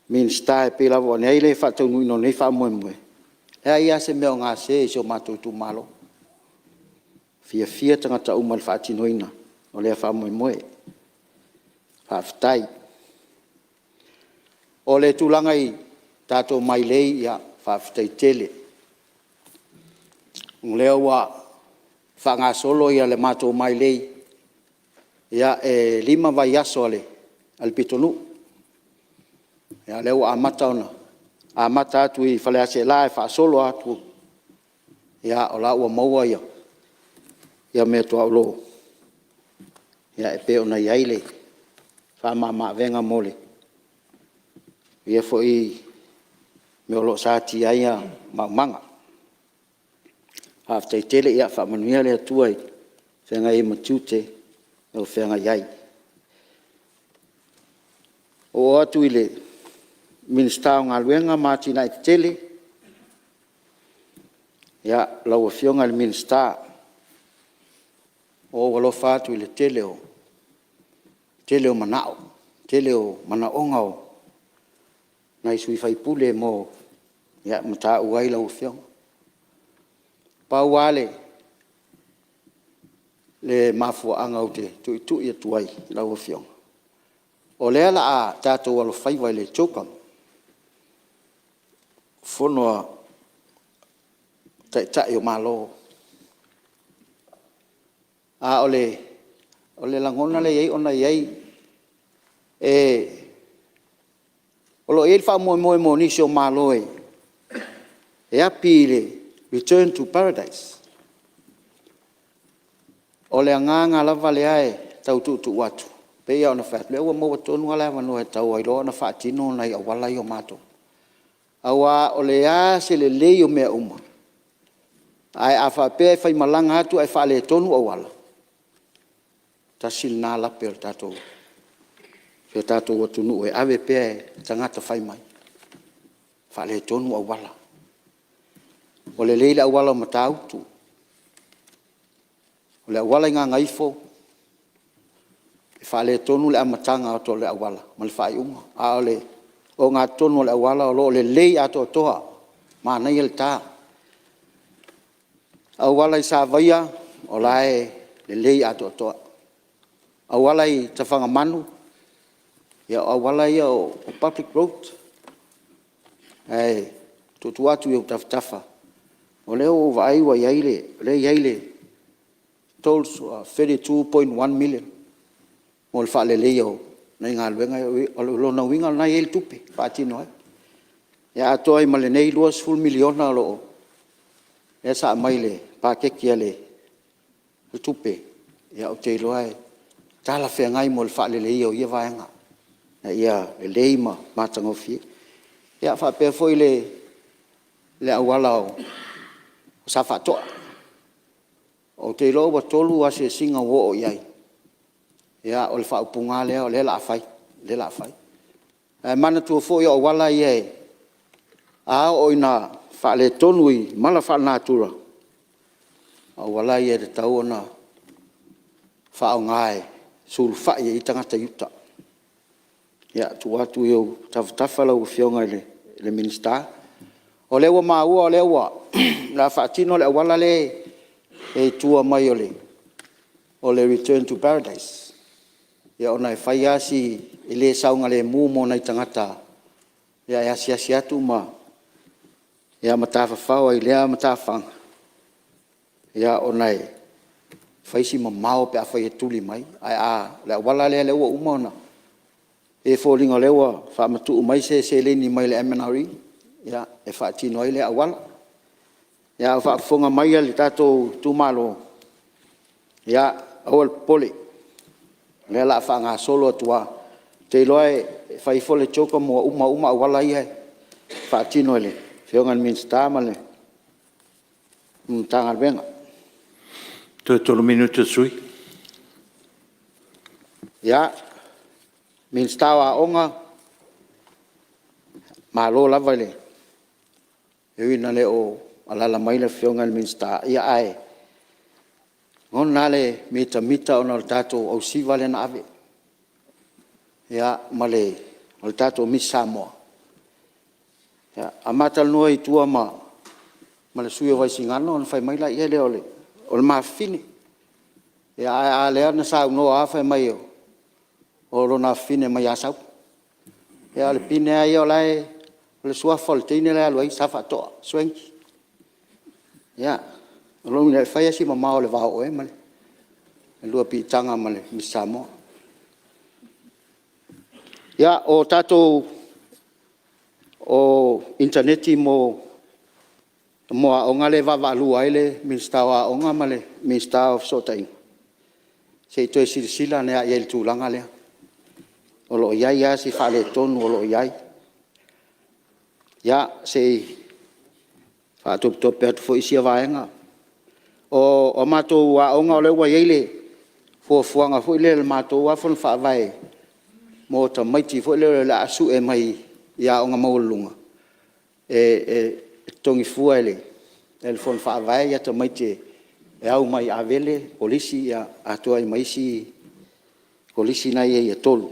Minisita e pei lava ona i ai le faataunuuina o lenei faamoemoe, e leai lava se mea o gase i si o matou itumalo. E fiafia tagata uma i le faatinoina o lea faamoemoe. Faafetai. O le tulaga i tatou mailei, ia faafetai tele. O lea ua faagasolo le matou mailei, e 5 vaiaso a le pitonuu. O lea ua amata atu i Faleaseela e faasolo atu, ia o la ua maua meaituolo e pei ona i ai le faamamaavega mo ia foi mea o lo o satia ai maumaga. Faafetai tele, ia faamanuia le Atua i le feagai ai ma tiute o lo o feagai ai. Oo atu i le Minisita o Galuega ma Atinae Tetele, lau Afioga i le Minisita, ua ou alofa atu i le tele o manao, tele o manaoga o nai sui usufono ma taua ai lau Afioga. Pau lava le mafuaaga ou te tuitui atu ai i lau Afioga, o lea o le a tatou alofaiva i le CHOGM, Fono a Taitai o Malo. A o le lagona lea e i ai ona e i ai, o lo o i ai le faamoemoe mo nisi o Malo e api i le return to paradise. O le agaga lava lea e tau tuutuu atu, e pei lava ona fai atu, o lea ua maua tonu lava le avanoa e tatau ai loa ona faatino nai auala ia o matou. Aua o le a se lelei o mea uma, ae a faapea e faimalaga atu ae faaletonu auala, tasi lena lape o le tatou atunuu e ave pea e tagata fai mai, faaletonu auala. Ua lelei le auala o Matautu, o le auala i Gagaifo, e faaletonu le amataga atu o le auala ma le faaiuga, a o le ogatotonu o le auala o lo o lelei atoatoa, manaia le ta. O auala i Savaia, o la e lelei atoatoa. O auala i Tafagamanu, ia o auala ia o public roads. Ae tuutuu atu i ou tafatafa, o lea ua ou vaai o lea e i ai le $32.1 million mo le faaleleia o nai galuega ia. O lona uiga o lena e i ai le tupe e faatino ai. Ia atoa ai ma lenei $20 miliona lea sa aumai i le paketi a le tupe, ia ou te iloa e talafeagai mo le faaleleia o ia vaega ina ia lelei ma matagofie. Ia faapea foi le auala o Safaatoa. Ou te iloa ua 3 asiasiga ua oo i ai, ia o le faaupuga lava lea o lea o le a fai, o lea o le a fai. Ae manatua foi o auala ia a oo ina faaletonu i mala faalenatura, o auala ia e tatau ona faaaoga e sulufai i ai tagata i uta. Ia, tuu atu i ou tafatafa lau Afioga i le Minisita. O lea ua maua o lea o le a faatino le auala lea e i tua mai o le Return to Paradise ona e fai lava si… e le saogalemu mo nai tagata e asiasi atu ma tafafao ai i lea matafaga ona e fai si mamao pe afai e tuli mai. Ae o le auala lea ua uma ona… e pei e foliga o lea ua faamatuu mai se seleni mai le MNRE e faatino ai lea auala. A o faafofoga mai le tatou Itumalo, ia aua le popole o lea o le a faagasolo atu lava. Ou te iloa e fai ifo le CHOGM ua uma auala ia e faatino e le Afioga i le Minisita ma le Matagaluega. Toe 3 minute o le sui usufono. Ia, Minisita o Aoga, malo lava i le… E ui ina le o alaala mai le Afioga i le Minisita, ae lagona lava le mitamita ona o le tatou ausiva lea na ave ma le tatou Misi Samoa. A ma talanoa i tua ma le sui usufono o Vaisigano ona fai mai lea o le ma fafine. A o lea na saunoa lava fai mai o lona afafine mai Asau. A o le pine lava ia o la e… o le suafa o le teine la e alu ai Sa Faatoa Schwenkie. Ia, o lona uiga e fai lava si mamao o le va o oe ma le lua piitaga ma le Misi Samoa. Ia, o tatou initaneti mo aoga lea e vaavaalua ai le Minisita o Aoga ma le Minisita o Fesootaiga, se i toe silasila ane lava i ai i le tulaga lea. O lo o i ai lava si faaletonu o lo o i ai. Ia, se i faatopetope atu foi sia vaega. O matou aoga lea ua i ai le fuafuaga foi lea i le matou lava fono faavae mo tamaiti foi lea o le a sue mai i aoga maualuluga, e totogi fua e le fono faavae tamaiti e au mai i Avele, Kolisi atoa ai ma isi Kolisi la e i ai e 3.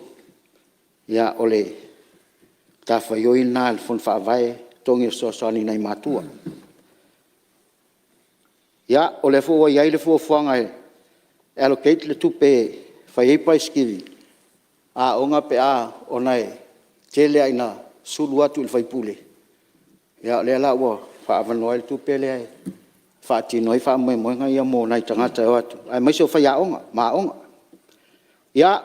Ia, o le matafaioi lena a le fono faavae, e totogi e fesoasoani i nai matua. Ia, o lea foi ua i ai le fuafuaga e allocate le tupe e fai ai paaisikili a aoga pe a ona e tele lava ina sulu atu i le faipule, ia o lea la ua faaavanoa ai le tupe lea e faatino ai faamoemoega ia mo nai tagata e o atu, aemaise o faiaoga ma aoga. Ia,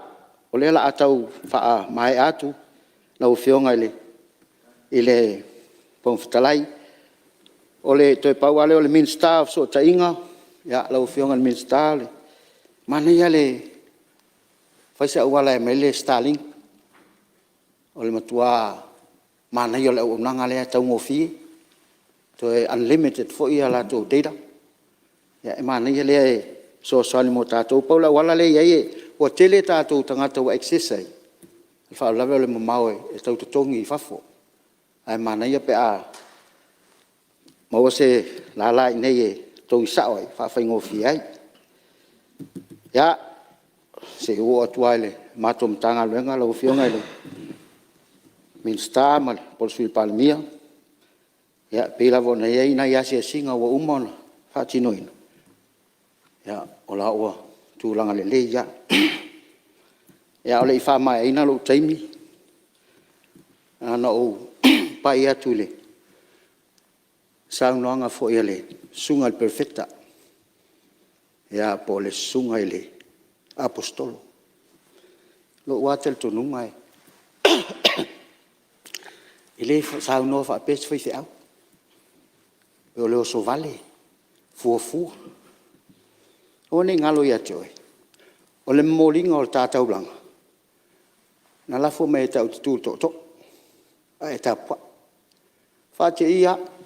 o lea o le a tau faamaea atu lau Afioga i le Fofoga Fetalai. Toe pau lava lea o le Minisita o Fesootaiga, lau Afioga i le Minisita, e manaia lava le fai se auala e aumai ai le starlink, o le matua manaia o le auaunaga lea, e taugofie, toe unlimited foi a latou data. E manaia lea e fesoasoani mo tatou. Pau le auala lea e i ai ua tele tatou tagata ua access ai, o le faalavelave o le mamao e tau totogi i fafo, ae manaia pe a maua se lala i inei e totogi sao ai e faafaigofie ai. Ia, se i ou oo atu lava i le matou Matagaluega lau Afioga i le Minisita po o le Sui Palemia, ia e pei lava ona i ai nai asiasiga ua uma ona faatinoina, ia o la ua tulaga lelei lava. A o le i faamaeaina lou taimi, na ona ou pai atu i le saunoaga foi a le Susuga i le Perofeta po o le Susuga i le Aposetolo. I lou lava talitonuga e le saunoa faapea se faifeau, o le osovale, fuafua. Aua ne i galo ia te oe, o le momoliga o le ta taulaga, na lafo mai ia te au ou te tu i le tootoo ae e tapuai. E faateia lava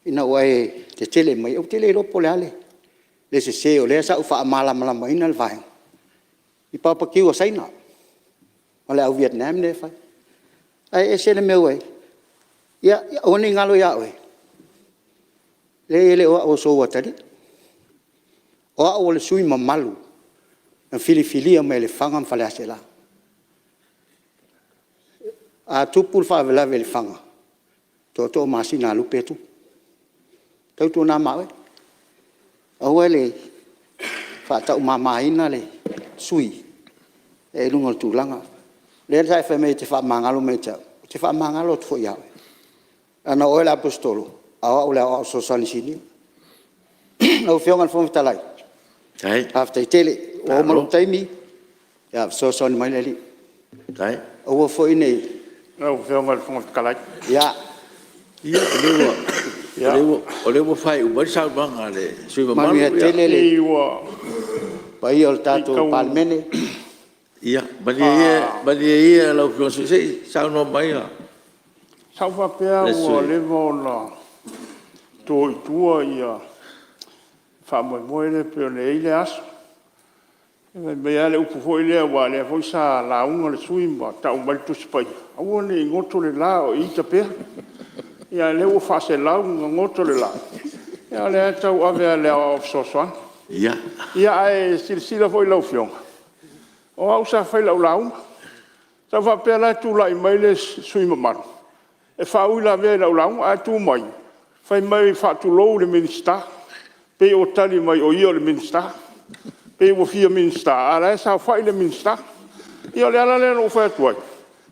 ina ua e tetele mai, ou te le iloa po o le a le sese o lea sa ou faamalamalamaina le vaega i barbecue a Saina ma le au Vietnam lea e fai, ae ese le mea ua i ai. Ia aua ne i galo ia oe, leai e le o au o sou atalii, o au o le sui usufono mamalu na filifilia mai e Lefaga ma Faleaseela. A tupu le faalavelave i Lefaga, Tootoo Masinalupe atu. Tautuana ma oe, aua le faataumamaina le sui usufono i luga o le tulaga lea sa e fai mai e te faamagalo mai ia te au, ou te faamagalo atu foi ia oe. Leaga o oe o le Aposetolo a o au o le Aoao Fesoasoani Sinia. Lau Afioga i le Fofoga Fetalai, faafetai tele. Ua uma lou taimi, ia fesoasoani mai le Alii. Aua foi ne i… Lau Afioga i le Fofoga Fetalai… Ia, o lea ua faaiu mai le saunoaga a le sui usufono mamalu. Manuia tele le paia o le tatou Palemene. Ia malie ia lau Afioga i le sui usufono se i saunoa mai le Sa ou faapea ua leva ona to i tua le faamoemoe lea pei ona i ai lea aso. Fai mai lava le upu foi lea aua o lea foi sa lauga le sui usufono ma tau mai le Tusi Paia, aua ne i goto le la a o e ita pea. Ia a o lea ua faaselau ona goto le la, a o lea lava e tau ave lava i le Aoao Fesoasoani. Ia ae silasila foi lau Afioga, o au sa fai lau lauga. Sa ou faapea la e tulai mai le sui usufono mamalu e faauilavea i lau lauga, ae tu mai fai mai e faatulou i le Minisita, pei ua tali mai o ia o le Minisita. Pei ua fia Minisita a o la e saofai le Minisita. Ia o le ala lea na ou fai atu ai,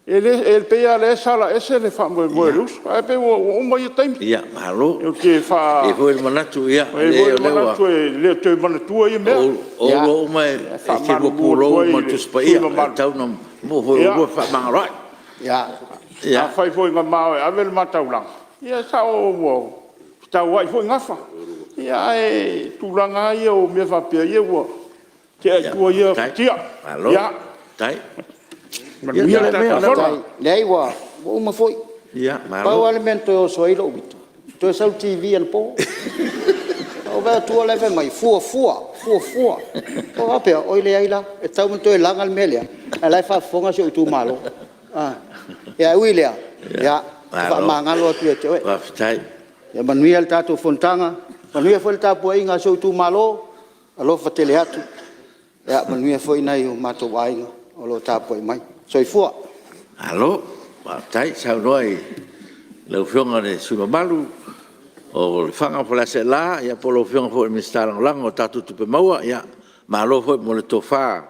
e pei lava o lea e sala ese le faamoemoe o le uso, ae pei ua uma ia taimi. Ou te E i ai foi le manatu i ai le manatu e le toe manatua ia mea. O oulua uma e te lua Faamalulu pulou atu ai uma i i le le Tusi sui Paia, usufono e mamalu, tatau ona maua foi e oulua le fefaamagaloai. Afai foi na ma e ave le ma taulaga, ia e sao ua fetauai foi gafa. Ae o tulaga lava ia o mea faapea, ia ua tea i tua ia fatia. Ia manuia le tatou Fono. Leai ua uma foi. Pau lava le mea na toe oso ai lou ita, na toe sau i le TV anapo. Ou vaai atu o la e fai mai, fuafua, fuafua. Ou faapea, oi leai la, e tatau ona toe laga le mea lea a o la e faafofoga si ou itumalo. Ae ui i lea, ia, e faamagalo atu ia te oe. Ia manuia le tatou fonotaga, manuia foi le tapuaiga a si ou itumalo, alofa tele atu. Ia manuia foi nai o matou aiga o lo o tapuai mai. Soifua. Malo faafetai saunoa i lau Afioga i le sui usufono mamalu o Lefaga ma Faleaseela po o lau Afioga foi i le Minisita Lagolago o tatou Tupe Maua. Malo foi mo le tofa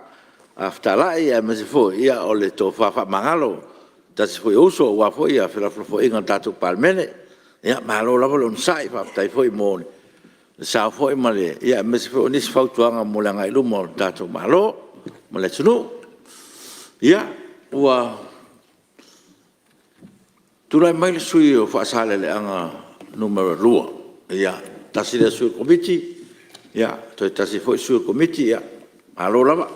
fetalai aemaise foi o le tofa faamagalo i se tasi foi o uso aua foi felafolafoaiga a le tatou Palemene. Malo lava le onosai, faafetai foi mo le sao foi aemaise foi o nisi fautuaga mo le agai i luma o le tatou Malo ma le atunuu. Ia, ua tulai mai le sui usufono mo Faasaleleaga 2, tasi lea sui o le Komiti, toe tasi foi sui o le Komiti. Ia malo lava.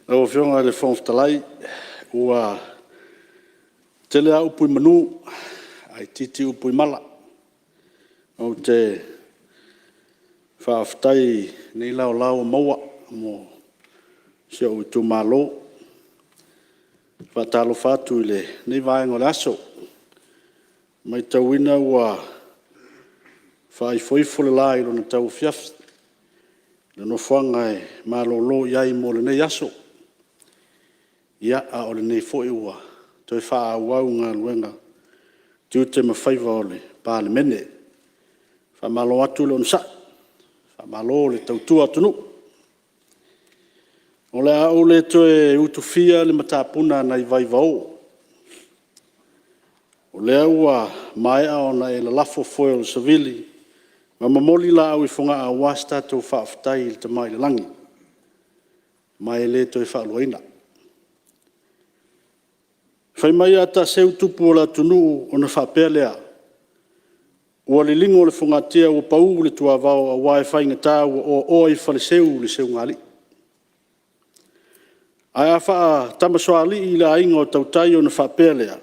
Lau Afioga i le Fofoga Fetalai, ua tele lava upu i manu ae itiiti upu i mala. Ou te faafetai i lenei laolao ua maua mo si ou itumalo. E faatalofa atu i lenei vaega o le aso. E matauina ua faaifoifo le la i lona tauafiafi i le nofoaga e malolo i ai mo lenei aso, a o lenei foi ua toe faaauau galuega, tiute ma faiva o le Palemene. Faamalo atu le onosai, faamalo le tautua atunuu. O le a ou le toe utufia le matapuna nai Vaivao, o lea ua maea ona e lalafo foe o le savili ma momoli laau i Fogaa aua se tatou faafetai i le Tamai i le Lagi, ma e le toe faaluaina. Fai mai a taaseu tupu o le atunuu ona faapea lea, ua liligo le fogatia ua pau le tuavao aua e faigata ua oaoa i faleseu le seugalii. Ae a faatamasoalii le aiga o tautai ona faapea lea,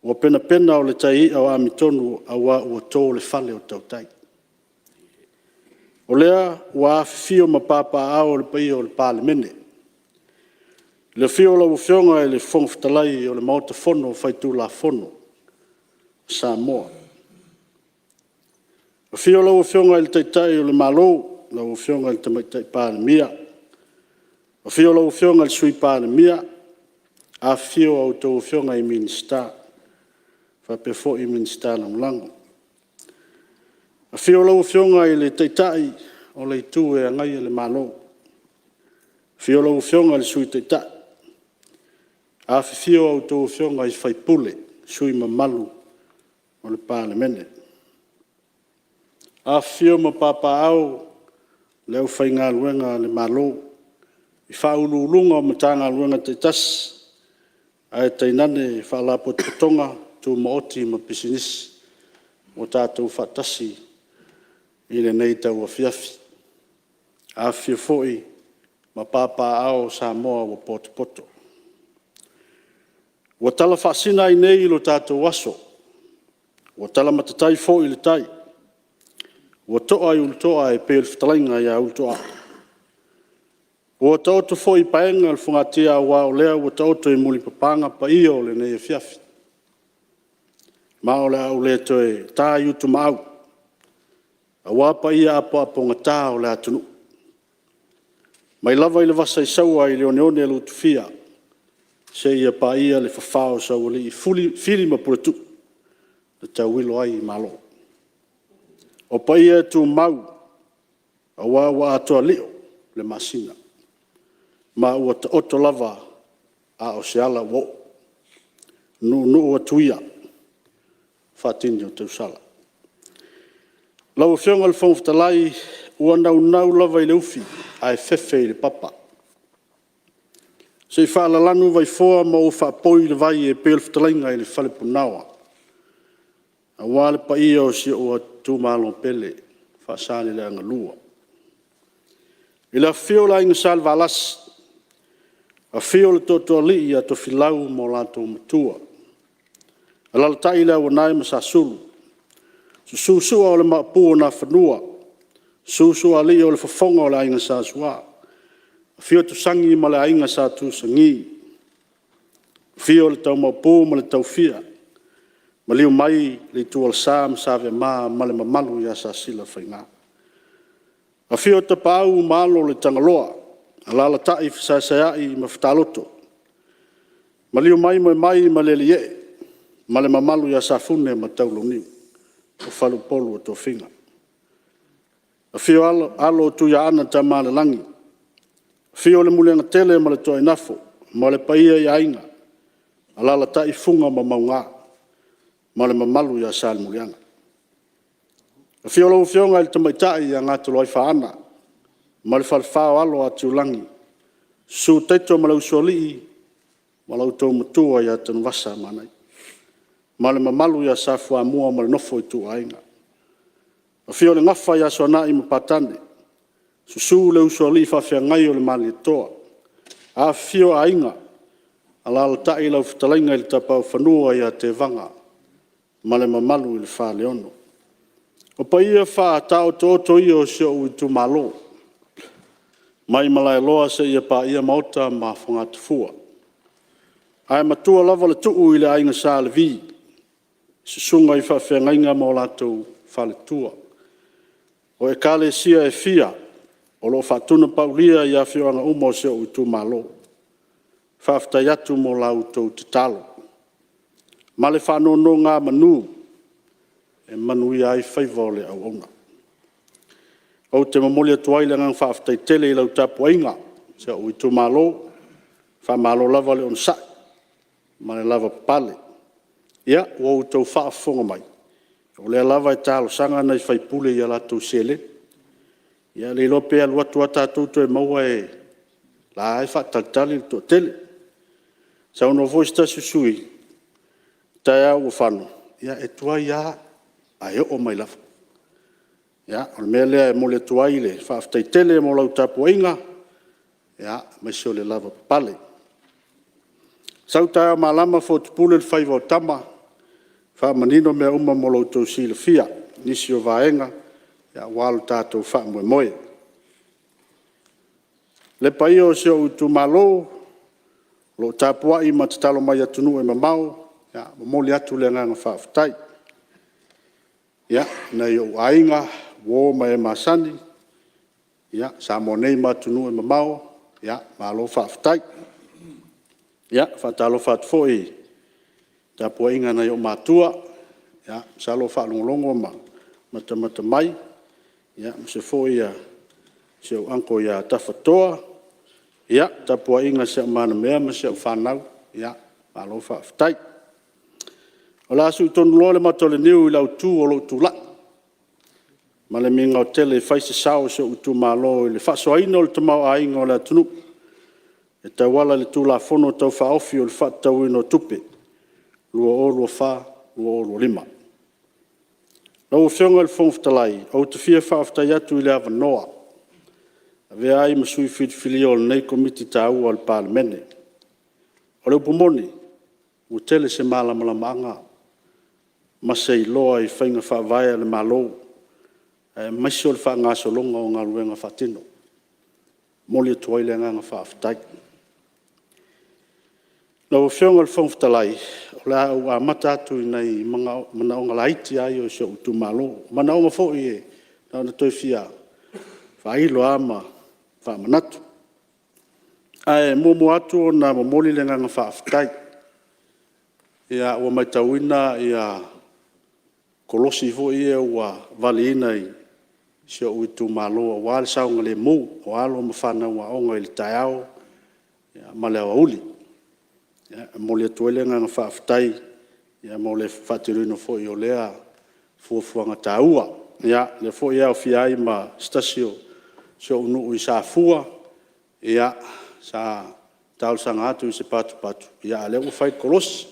ua penapena o le tai i'a o Amiotonu aua ua to le fale o tautai. O lea ua afifio ma papaaao le paia o le Palemene, i le afio o lau Afioga i le Fofoga Fetalai o le Maota Fono Faitulafono a Samoa. Afio lau Afioga i le Taitai o le Malo lau Afioga i le Tamaitai Palemia, Afio lau Afioga i le Sui Palemia, afifio a outou Afioga i Minisita faapea foi Minisita Lagolago. Afio lau Afioga i le Taitai o le Itu e Agaia le Malo, afio lau Afioga i le Sui Taitai, afifio a outou Afioga i sui usufono, sui usufono mamalu o le Palemene. Afifio ma papaaao le aufaigaluega a le Malo i Ofisa Sili o Pulega o Matagaluega taitasi ae tainane Faalapotopotoga Tumaoti ma Pisinisi ua tatou faatasi i lenei tauafiafi. Afifio foi ma papaaao Samoa ua potopoto. Ua tala faasina ai nei lo tatou aso, ua tala matai foi le tai, ua to'a i Ulutoa e pei o le fetalaiga ia Ulutoa. Ua taoto foi i paega le fogatia aua o lea ua taoto i mulipapaga paia o lenei afiafi. Ma o le a ou le toe ta i utumaau aua paia apoapogata o le atunuu, mai lava i le vasa i Saua i le oneone lutufia seia paia le fafa o saualii Fili ma Puletuu na tauilo ai Malo. O paia e tumau aua ua atoa lio le masina ma ua taoto lava a o se ala ua oo. Nuunuu atu ia faatini o tausala. Lau Afioga i le Fofoga Fetalai, ua naunau lava i le ufi ae fefe i le papa. Se i faalalanu vaifoa ma ou faapoi i le vai e pei o le fetalaiga i le Falepunaoa aua le paia o si ou itumalo pele Faasaleleaga 2. I le afifio o le Aiga Salevalasi, afio le Tootooalii ia Tofilau ma lo latou Matua, alaalatai le Auanae ma Sasulu, susu Sua o le Maopu o Nafanua, susu Sualii o le Fofoga o le Aiga Sa Sua, afio Tusani ma le Aiga Sa Tusani, afio le Tau Maopu ma le Taofia, maliu mai le Ituolasa ma Saveama ma le mamalu ia Sasilafaiga. Afio Tapaau ma Alo o le Tagaloa, alaalatai Fesaesaeai ma Fataloto, maliu mai Moemai ma Lealiiiee ma le mamalu ia Safune ma Taulauniu o faleupolu o tofiga. Afio alo o Tuiaana Tamaalelagi, afio le Muliagatele ma le Toainafo ma le paia i aiga, alaalatai Fuga ma Mauga ma le mamalu ia Salemuliaga. Afio lau Afioga i le Tamaitai ia Gatoloaifaana ma le falefa o alo o Atiulagi, susu Taito ma le Usoalii ma lo outou matua ia Tanuvasa ma le mamalu ia Sa Fuamua ma le nofo a ituaiga. Afio le Gafa ia Soanai ma Patane, susu le usoalii faafeagai o le Malietoa, afifio aiga, alaalatai lau fetalaiga i le Tapaaufanua ia Tevaga ma le mamalu i le Faleono. O paia faataotooto ia o si ou itumalo mai Malaeloa seia paia Maota ma Fogatafua, ae matua lava le tuu i le Aiga Sa Levi, susuga i faafeagaiga ma o latou faletua, o Ekalesia e fia o lo o faatunapaulia i afioaga uma o si ou itumalo. Faafetai atu mo la outou tatalo ma le faanonogamanu e manuia ai faiva o le auauna. Ou te momoli atu ai le agaga faafetai tele i lau tapuaiga si ou itumalo, faamalo lava le onosai ma le lavapapale. Ia, ua outou faafofoga mai, o lea lava e talosaga nai sui usufono i a latou seleni. Ia le iloa pe alu atu lava tatou toe maua o la e lava e faatalitali le toatele. Saunoa foi se tasi o sui usufono, o taeao ua fano, ia e tuai lava ae oo mai lava. Ia, o le mea lea e momoli atu ai le faafetai tele mo lau tapuaiga, aemaise o le lavapapale. Sau taeao malama fotupule le faiva o tama, faamanino mea uma mo lo outou silafia i nisi o vaega aua lo tatou faamoemoe. Le paia o si ou itumalo o lo o tapuai ma tatalo mai i atunuu e mamao, e momoli atu le agaga faafetai. Nai ou aiga, uo ma e masani i Samoa nei ma atunuu e mamao, Malo faafetai. E faatalofa atu foi i le tapuaiga a nai ou matua, masalo o faalogologo ma matamata mai, aemaise foi si ou uncle ia Tafatoa, le tapuaiga a siamanaia ma si au fanau, malo faafetai. O le a siutonu loa le mata o le niu i le autu o lou tulai, ma le migao tele e fai se sao o si ou itumalo i le faasoaina o le tamaoaiga o le atunuu e tauala i le Tulafono Tau Faaofi o le Faatatauina o Tupe 2024/2025. Lau Afioga i le Fofoga Fetalai, ou te fia faafetai atu i le avanoa e avea ai ma sui filifilia o lenei Komiti taua a le Palemene. O le upu moni, ua tele se malamalamaaga ma se iloa i faiga faavae a le Malo aemaise o le faagasologa o galuega faatino. E momoli atu ai le agaga faafetai. Lau Afioga i le Fofoga Fetalai, o le a ou amata atu i nai manaoga laiti lava ia o si ou itumalo, o manaoga foi e na ona toe fia faailo lava ma faamanatu. Ae muamua atu ona momoli le agaga faafetai. Ua matauina kolosi foi ia ua valiina i si ou itumalo aua le saogalemu o alo ma fanau aoga i le taeao ma le aoauli. E momoli atu ai le agaga faafetai mo le faatinoina foi o lea fuafuaga taua. O lea foi e aofia ai ma se tasi o si ou nuu i Safua, sa talosaga atu i se patupatu, a o lea ua fai le kolosi.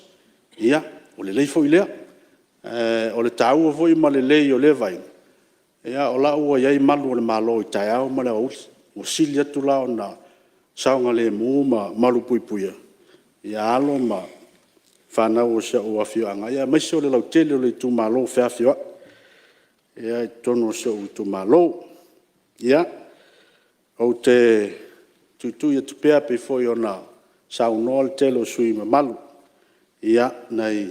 Ia, ua lelei foi lea. O le taua foi ma le lelei o lea vaaiga, o la ua i ai malu o le Malo i taeao ma le aoauli, ua sili atu la ona saogalemu ma malupuipuia alo ma fanau a si ou afioaga, aemaise o le lautele o le itumalo feafioai i totonu o si ou itumalo. Ia, ou te tuitui atu pea pei foi ona saunoa le tele o sui usufono mamalu i nai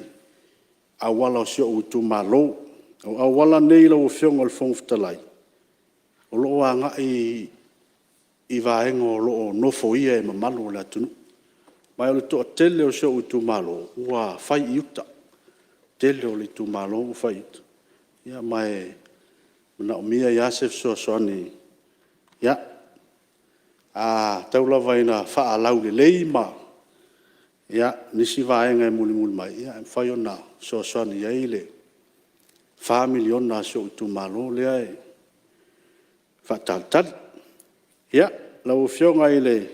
auala o si ou itumalo. O auala nei lau Afioga i le Fofoga Fetalai, o lo o agai i vaega o lo o nofoia e le mamalu o le atunuu. Ma o le toatele o si ou itumalo ua fai i uta, o le tele o le itumalo ua fai i uta, ma e manaomia ai lava se fesoasoani. Ia, a tau lava ina faalaulelei nisi vaega e mulimuli mai, e mafai ona fesoasoani i ai le $4 miliona a si ou itumalo lea e faatalitali. Ia, lau Afioga i le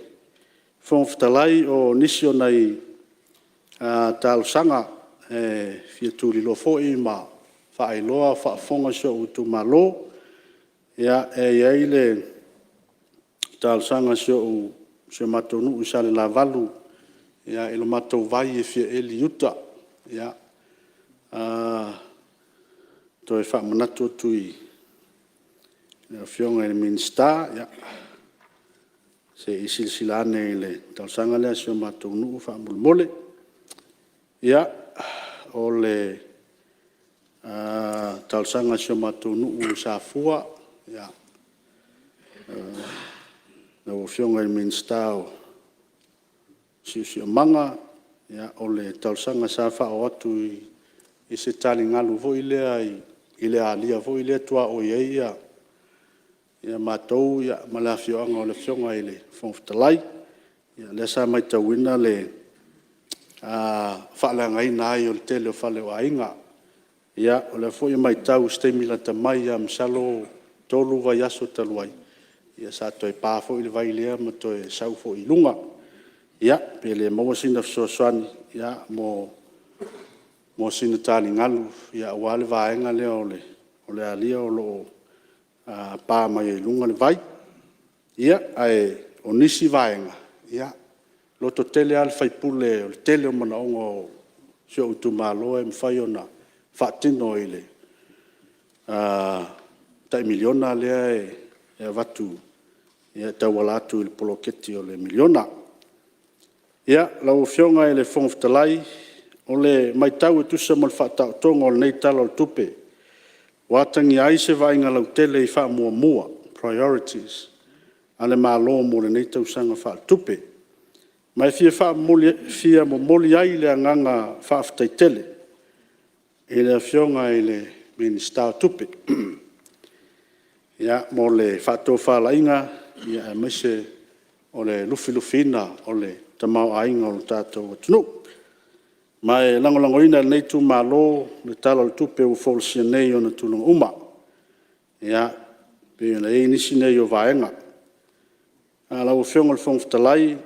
Fofoga Fetalai, o nisi o nai talosaga e fia tuliloa foi ma faailoa a o faafofoga si ou itumalo, e i ai le talosaga a si o matou nuu i Salelavalu i le matou vai e fia eli i uta. E toe faamanatu atu i le Afioga i le Minisita, se i silasila ane i le talosaga lea a si o matou nuu faamolemole. Ia, o le talosaga a si o matou nuu i Safua i lau Afioga i le Minisita o le Siosiomaga, o le talosaga sa faaoo atu i se taligalu foi lea i le alia foi lea e tuaoi ai matou ma le afioaga o le Afioga i le Fofoga Fetalai. Lea sa matauina le faaleagaina ai o le tele o fale o aiga. Ia, o lea foi e matau i se taimi lata mai lava masalo e 3 vaiaso talu ai, sa toe pa foi le vai lea ma toe sau foi i luga. Ia, pe le maua sina fesoasoani mo sina taligalu aua le vaega lea o le alia o lo o pa mai ai i luga le vai. Ia, ae o nisi vaega, e lototele lava le sui usufono o le tele o manaoga o si ou itumalo e mafai ona faatino i le tai $1 miliona lea e avatu e tauala atu i le poloketi o le $1 miliona. Ia, lau Afioga i le Fofoga Fetalai, o le matau e tusa ma le faataotoga o lenei Tala o le Tupe, ua atagia ai se vaaiga lautele i faamuamua, priorities. a le Malo mo lenei tausaga faaletupe. Ma e fia momoli ai le agaga faafetai tele i le Afioga i le Minisita o Tupe mo le faatofalaiga aemaise o le lufilufiina o le tamaoaiga o le tatou atunuu. Ma e lagolagoina e lenei itumalo le Tala o le Tupe ua folasia nei i ona tulaga uma e pei ona i ai nisi nei o vaega. Lau Afioga i le Fofoga Fetalai,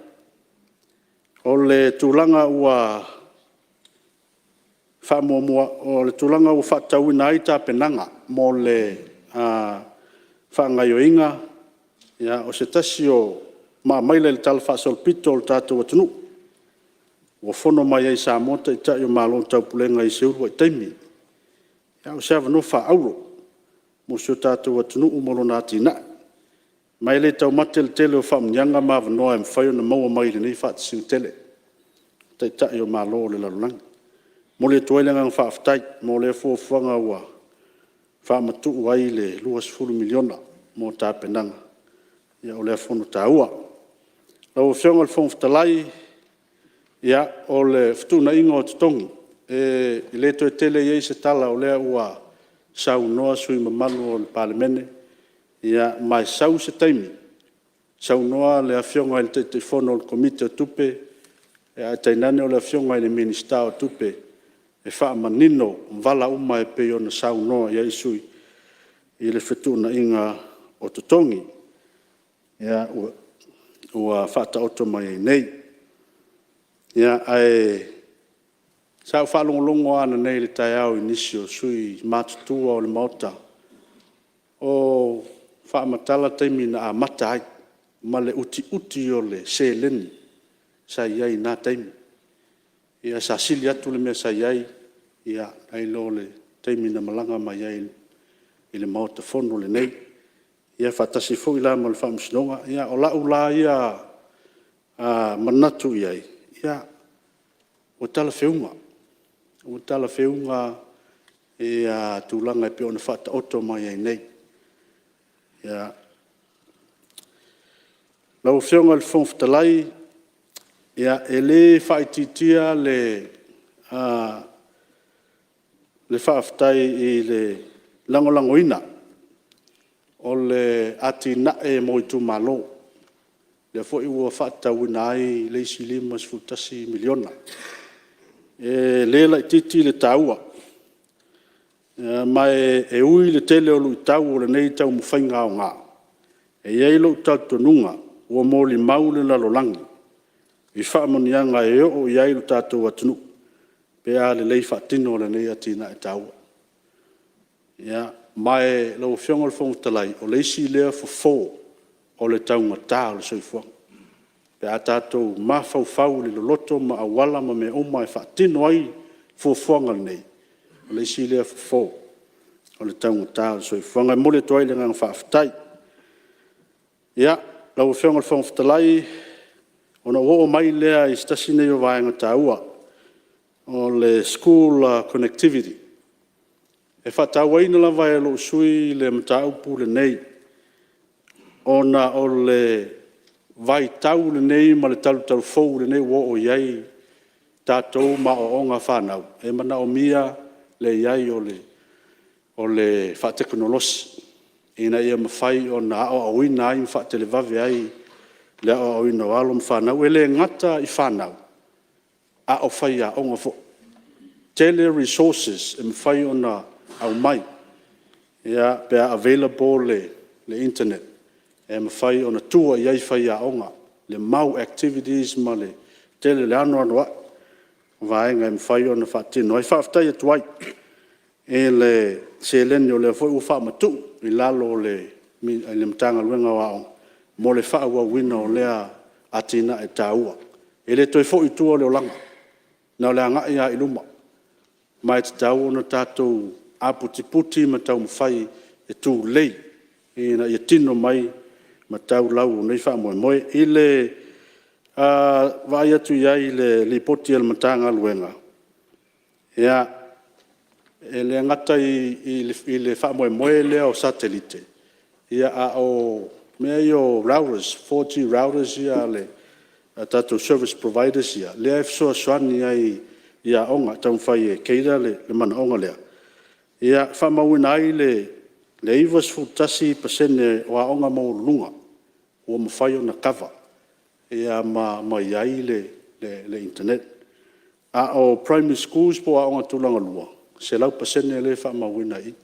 o le tulaga ua faatatauina ai tapenaga mo le faagaoioiga o se tasi o maamaila i le talafaasolopito o le tatou atunuu ua fono mai ai i Samoa Taitai o Malo o le Taupulega i se uluai taimi, a o se avanoa faaauro mo si o tatou atunuu mo lona atinae. Ma e le taumate le tele o faamanuiaga ma avanoa e mafai ona maua mai i lenei faatasiga tele a Taitai o Malo o le lalolagi. E momoli atu ai le agaga faafetai mo lea fuafuaga ua faamatuu ai le $20 miliona mo tapenaga o lea fono taua. Lau Afioga i le Fofoga Fetalai, o le fetuunaiga o totogi, e le toe tele i ai se tala o lea ua saunoa sui usufono mamalu o le Palemene, ma e sau se taimi saunoa le Afioga i le Taitaifono o le Komiti o Tupe, ae tainane o le Afioga i le Minisita o Tupe e faamanino vala uma e pei ona saunoa i ai sui usufono i le fetuunaiga o totogi ua faataoto mai ai nei. Ae sa ou faalogologo lava ananei i le taeao i nisi o sui usufono matutua o le Maota o faamatala taimi na amata ai ma le utiuti o le seleni sa i ai i na taimi. Sa sili atu le mea sa i ai nai lo le taimi na malaga mai ai i le Maota Fono lenei, faatasi foi la ma le Faamasinoga. O lau la ia manatu i ai, ua talafeauga, ua talafeauga tulaga e pei ona faataoto mai ai nei. Lau Afioga i le Fofoga Fetalai, e le faaitiitia le faafetai i le lagolagoina o le atinae mo itumalo, lea foi ua faatatauina ai le isi $51 miliona. E le laitiiti le taua, ma e ui i le tele o luitau o lenei taumafaiga aoga, e i ai lou talitonuga ua molimau le lalolagi i faamanuiaga e oo i ai lo tatou atunuu pe a lelei faatino lenei atinae taua. Ma lau Afioga i le Fofoga Fetalai, o le isi lea fofo o le taugata o le soifuaga, pe a tatou mafaufau i le loloto ma auala ma mea uma e faatino ai fuafuaga nei, o le isi lea fofo o le taugata o le soifuaga. E momoli atu ai le agaga faafetai. Lau Afioga i le Fofoga Fetalai, ona ou oo mai lea i se tasi lenei o vaega taua, o le school connectivity. E faatauaina lava e lou sui usufono le mataupu lenei, ona o le vaitau lenei ma le talutalufou lenei ua oo i ai tatou ma aoaoga a fanau, e manaomia le i ai o le faatekonolosi ina ia mafai ona aoaoina ai ma faatelevave ai le aoaoina o alo ma fanau. E le gata i fanau, a o faiaoga foi. E tele resources e mafai ona aumai pe a available le internet e mafai ona tua i ai faiaoga, le mau activities ma le tele, le anoanoai o vaega e mafai ona faatino ai. Faafetai atu ai i le seleni o lea foi ua faamatuu i lalo o le Matagaluega o Aoga mo le faaauauina o lea atinae taua. E le toe foi i tua le olaga, na o le agai lava i luma, ma e tatau ona tatou aputiputi ma taumafai e tulei ina ia tino mai matau lau o nei faamoemoe. I le vaai atu i ai i le Lipoti a le Matagaluega, e le gata i le faamoemoe lea o satelite, a o mea ia o routers, 4G routers ia a tatou service providers ia lea e fesoasoani ai i aoga e taumafai e cater le manaoga lea. Ia faamauina ai le 91% o aoga maualuluga ua mafai ona cover ma i ai le internet. A o Primary Schools po o aoga tulagalua, e 100% lea e faamauina i i. E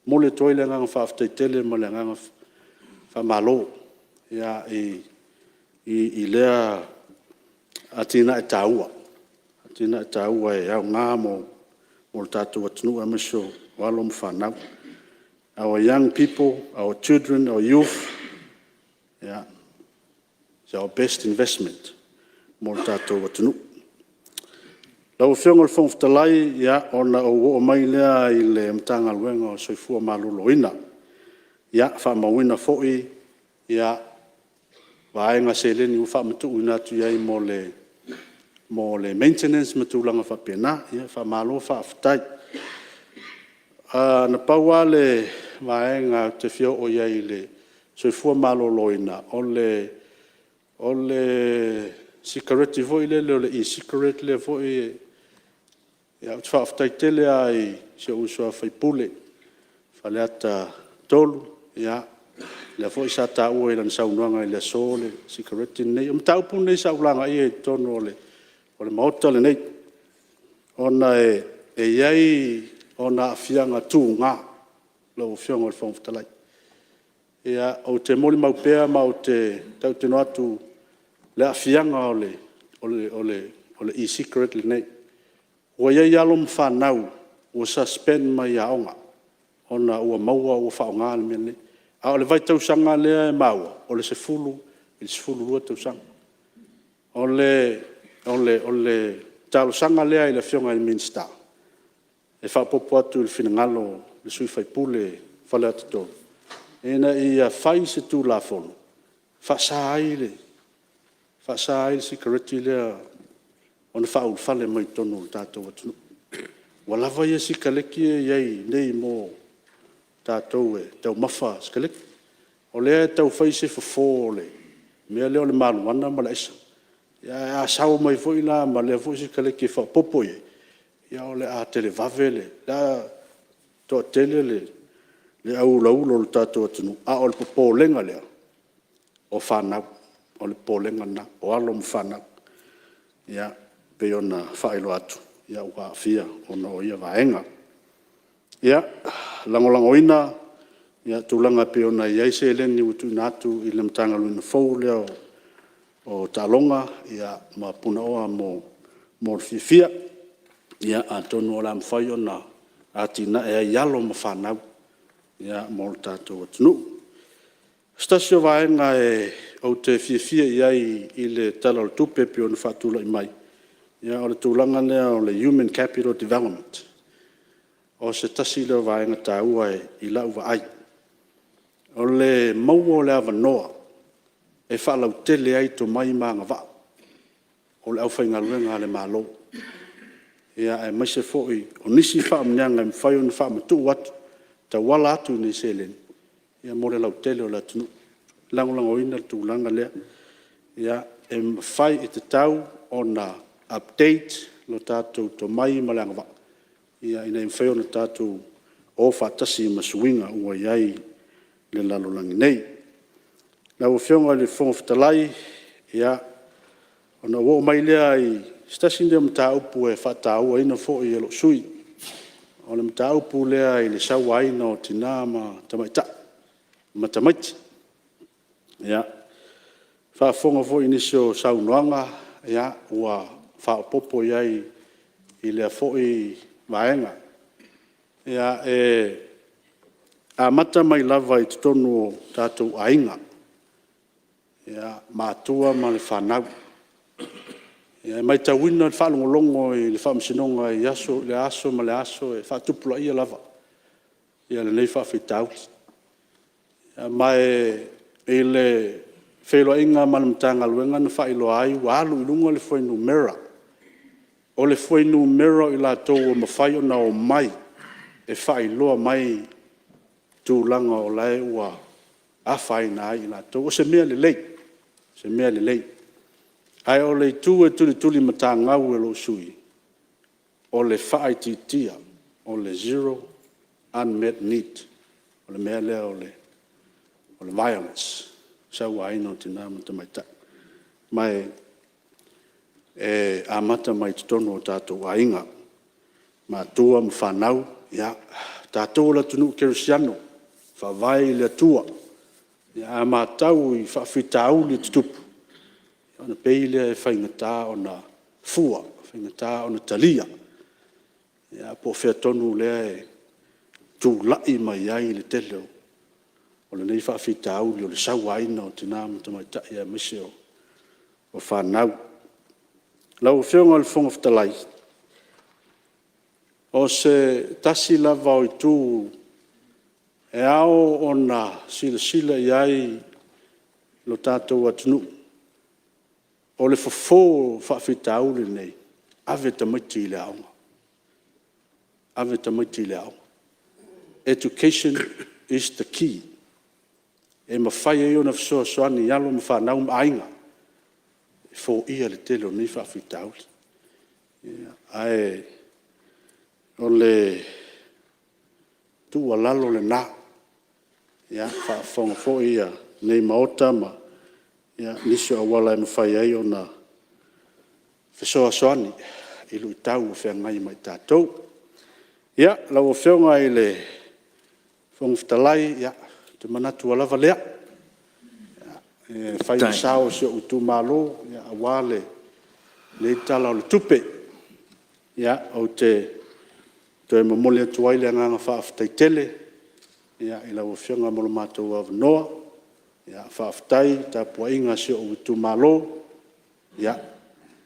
momoli atu ai le agaga faafetai tele ma le agaga faamalo i lea atinae taua, atinae taua e aoga mo le tatou atunuu aemaise o alo ma fanau. Our young people, our children, our youth, is our best investment mo le tatou atunuu. Lau Afioga i le Fofoga Fetalai, ona ou oo mai lea i le Matagaluega o le Soifua Maloloina. Ia, faamauina foi vaega seleni ua faamatuuina atu i ai mo le maintenance ma tulaga faapena. Faamalo faafetai. Na pau lava le vaega ou te fia oo i ai i le soifua maloloina, o le sikareti foi lele o le e-cigarette lea foi e… Ou te faafetai tele lava i si ou uso a sui usufono o Faleata 3, lea foi sa taua i lana saunoaga i le aso le sikareti lenei. O mataupu nei sa ou lagaia i totonu o le Maota lenei ona e i ai ona aafiaga tuga lau Afioga i le Fofoga Fetalai. Ou te molimau pea ma ou te tautino atu i le aafiaga o le e-cigarette lenei. Ua i ai alo ma fanau ua suspend mai aoga ona ua maua ua faaaoga le mea lenei, a o le vaitausaga lea e maua, o le 10 i le 12 tausaga. O le talosaga lea i le Afioga i le Minisita e faaopoopo atu i le finagalo o le sui usufono o Faleata 3, ina ia fai se Tulafono e faasa ai le sikareti lea ona faaulufale mai totonu o le tatou atunuu. Ua lava ia sikaleki ia e i ai nei mo tatou e taumafa sikaleki. O lea e tau fai se fofo o le mea lea o le mariuana ma le aisa, ae a sao mai foi la ma lea foi sikaleki e faaopoopo i ai, ia o le a televave, o le a toatele le au ulaula o le tatou atunuu, a o le popolega lea, o fanau, o le popolega lena, o alo ma fanau e pei ona faailoa atu ua aafia ona o ia vaega. Ia, e lagolagoina tulaga e pei ona i ai seleni ua tuuina atu i le Matagaluega fou lea o Taaloga ma Punaoa mo le Fiafia. Atonu o le a mafai ona atinae ai alo ma fanau mo le tatou atunuu. O se tasi o vaega ou te fiafia i ai i le Tala o le Tupe e pei ona faatulai mai, o le tulaga lea o le Human Capital Development. O se tasi lea o vaega taua i lau vaai. O le maua o le avanoa e faalautele ai tomai ma agavaa o le aufaigaluega a le Malo, aemaise foi o nisi faamanuiaga e mafai ona faamatuu atu e tauala atu i nei seleni mo le lautele o le atunuu. E lagolagoina le tulaga lea. E mafai, e tatau ona update lo tatou tomai ma le agavaa ina ia mafai ona tatou o faatasi ma suiga ua i ai le lalolagi nei. Lau Afioga i le Fofoga Fetalai, ona ou oo mai lea i se tasi lea o mataupu e faatauaina foi e lou sui usufono, o le mataupu lea i le sauaina o tina ma tamaitai ma tamaiti. E faafofoga foi i nisi o saunoaga ua faaopoopo i ai i lea foi vaega. E amata mai lava i totonu o tatou aiga, matua ma le fanau. E matauina i le faalogologo i le Faamasinoga i lea aso ma lea aso e faatupulaia lava lenei faafitauli. Ma i le feiloaiga ma le Matagaluega na faailoa ai ua alu i luga le fuainumera, o le fuainumera o i latou ua mafai ona omai e faailoa mai tulaga o la e ua afaina ai i latou. O se mea lelei, o se mea lelei. Ae o le itu e tulitulimatagau e lou sui usufono, o le faaitiitia, o le zero unmet need, o le mea lea o le violence, sauaina o tina ma tamaitai. Ma e amata mai totonu o tatou aiga, matua ma fanau, o tatou o le atunuu kerisiano, e faavae i le Atua. A matau i faafitauli e tutupu, ona pei lea e faigata ona fua, faigata ona talia, po o fea tonu lea e tulai mai ai le tele o lenei faafitauli o le sauaina o tina ma tamaitai aemaise o fanau. Lau Afioga i le Fofoga Fetalai, o se tasi lava o itu e ao ona silasila i ai lo tatou atunuu, o le fofo o faafitauli nei, ave tamaiti i le aoga, ave tamaiti i le aoga. Education is the key. E mafai ai ona fesoasoani i alo ma fanau ma aiga e foia le tele o nei faafitauli. Ae o le tuualalo lena, faafofoga foi lenei Maota ma nisi o auala e mafai ai ona fesoasoani i luitau o feagai ma i tatou. Lau Afioga i le Fofoga Fetalai, o se manatu ua lava lea e fai ma sao o si ou itumalo aua lenei Tala o le Tupe. Ou te toe momoli atu ai le agaga faafetai tele i lau Afioga mo le matou avanoa. Faafetai i le tapuaiga a si ou itumalo.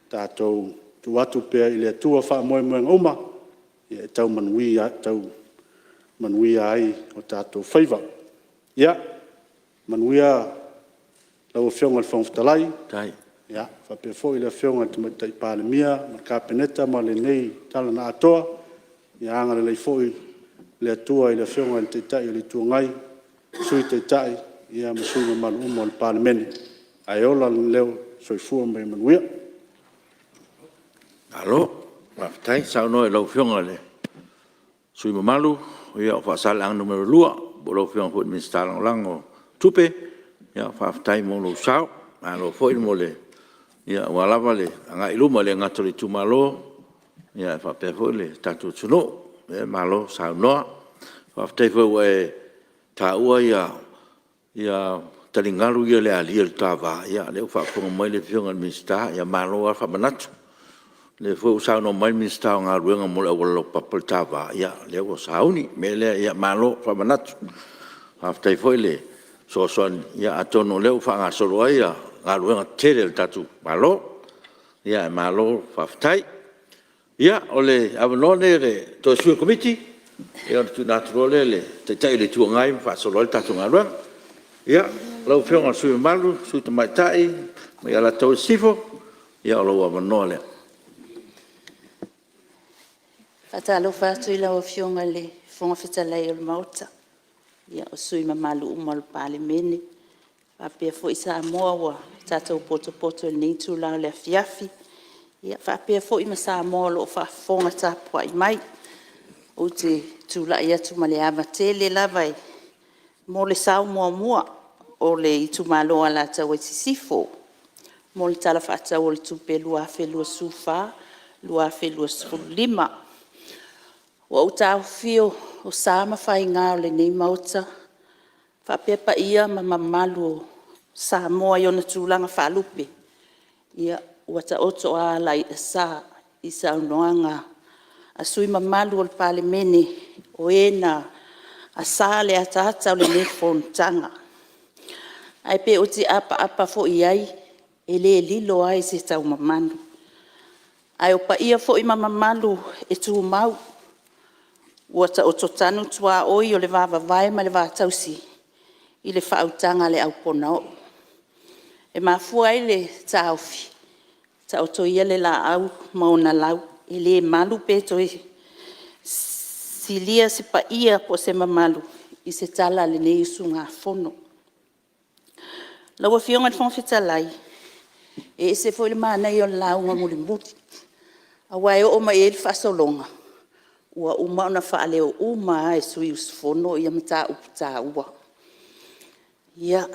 Tatou tuu atu pea i le Atua faamoemoega uma e tau manuia ai o tatou faiva. Ia manuia lau Afioga i le Fofoga Fetalai, faapea foi le Afioga i le Tamaitai Palemia ma le Kapeneta ma lenei tala na atoa. Ia agalelei foi le Atua i le Afioga i le Taitai o le Itu Agai, Sui Taitai ma sui usufono mamalu uma o le Palemene. Ae ola le leo. Soifua ma ia manuia. Malo faafetai saunoa i lau Afioga i le sui usufono mamalu o Faasaleleaga 2 po o lau Afioga foi i le Minisita Lagolago o Tupe. Faafetai mo lou sao, malo foi aua lava le agai i luma e le gata o le itumalo ae faapea foi le tatou atunuu. O le mea lea malo saunoa. Faafetai foi ua e taua taligalu ia i le alia i le ta va, o lea ua faafofoga mai le Afioga i le Minisita, malo lava faamanatu. O lea foi ua saunoa mai le Minisita o Galuega mo le auala laupapa i le ta va, ia o lea ua sauni. O le mea lea, malo faamanatu. Faafetai foi le fesoasoani, atonu o lea ua faagasolo ai galuega tetele a le tatou Malo. Ae malo faafetai. Ia o le avanoa lenei o le toe sui o le Komiti, ia ona tuuina atu loa lea i le Taitai o le Itu Agai ma faasolo ai le tatou galuega. Ia, lau Afioga i le sui usufono mamalu le sui usufono tamaitai mai Alataua Sisifo, ia o lou avanoa lea. E faatalofa atu i lau Afioga i le Fofoga Fetalai o le Maota, o sui usufono mamalu uma o le Palemene, faapea foi Samoa ua tatou potopoto i lenei itula o le afiafi, faapea foi ma Samoa o lo o faafofoga tapuai mai. Ou te tulai atu ma le ava tele lava mo le sao muamua o le itumalo o Alataua Sisifo mo le Tala Faatatau o le Tupe 2024/2025. Ua ou taofi o sa ma faiga o lenei Maota faapea paia ma mamalu o Samoa i ona tulaga faalupe, ua taoto a alaiasa i saunoaga a sui usufono mamalu o le Palemene o e na asa le ataata o lenei fonotaga. Ae pe ou te apaapa foi i ai, e le lilo lava i se taumamanu. Ae o paia foi ma mamalu e tumau, ua taoto tanu tuaoi o le va vavae ma le va tausi i le faautaga a le au ponaoo. E mafua ai le taofi, taoto ia le laau ma ona lau, e le malu pe toe silia se paia po o se mamalu i se tala a lenei usugafono. Lau Afioga i le Fofoga Fetalai, e ese foi le manaia o le lauga mulimuli, aua e oo mai i ai le faasologa ua uma ona faaleo uma lava e sui usufono mataupu taua. Ia,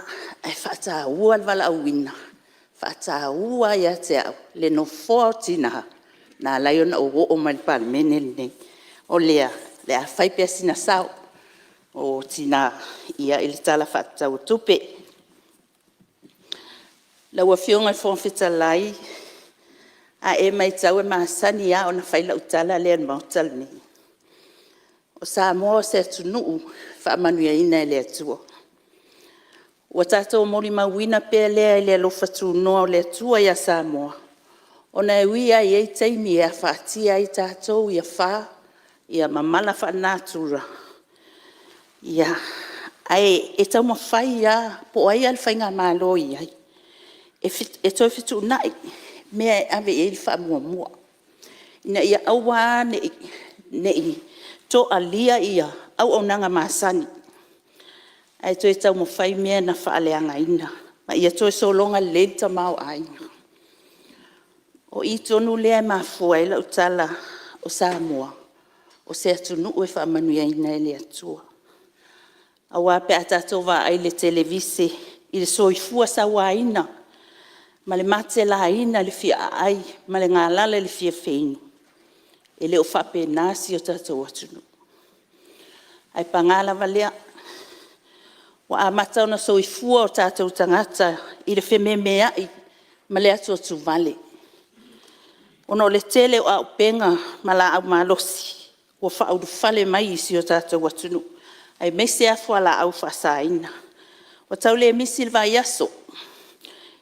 ae faataua le valaauina, e faataua ia te au le Nofoa o Tina na ala ai ona ou oo mai i le Palemene lenei. O lea o le a fai pea sina sao o tina i le Tala Faatatau o Tupe. Lau Afioga i le Fofoga Fetalai, a e matau e masani lava ona fai lau tala lea i le Maota lenei, o Samoa o se atunuu e faamanuiaina e le Atua. Ua tatou molimauina pea lea i le alofa tunoa o le Atua ia Samoa, ona e ui lava e i ai taimi e afatia ai tatou i afa ma mala faalenatura, ae taumafai lava po o ai lava le faigamalo o i ai, e toe fetuunai mea e ave i ai le faamuamua, ina ia aua lava ne i toalia auaunaga masani, ae toe taumafai mea na faaleagaina ma ia toe sologa lelei le tamaoaiga. O i tonu lea e mafua ai lau tala o Samoa o se atunuu e faamanuiaina e le Atua. Aua pe a tatou vaai i le televise i le soifua sauaina ma le matelaina i le fia aai ma le galala i le fia feinu, e le o faapena si o tatou atunuu. Ae paga lava lea, ua amata ona soifua o tatou tagata i le fememeai ma le atuatuvale, ona o le tele o auupega ma laau malosi ua faaulufale mai i si o tatou atunuu, aemaise lava fualaau faasaina. Ua tau le misi le vaiaso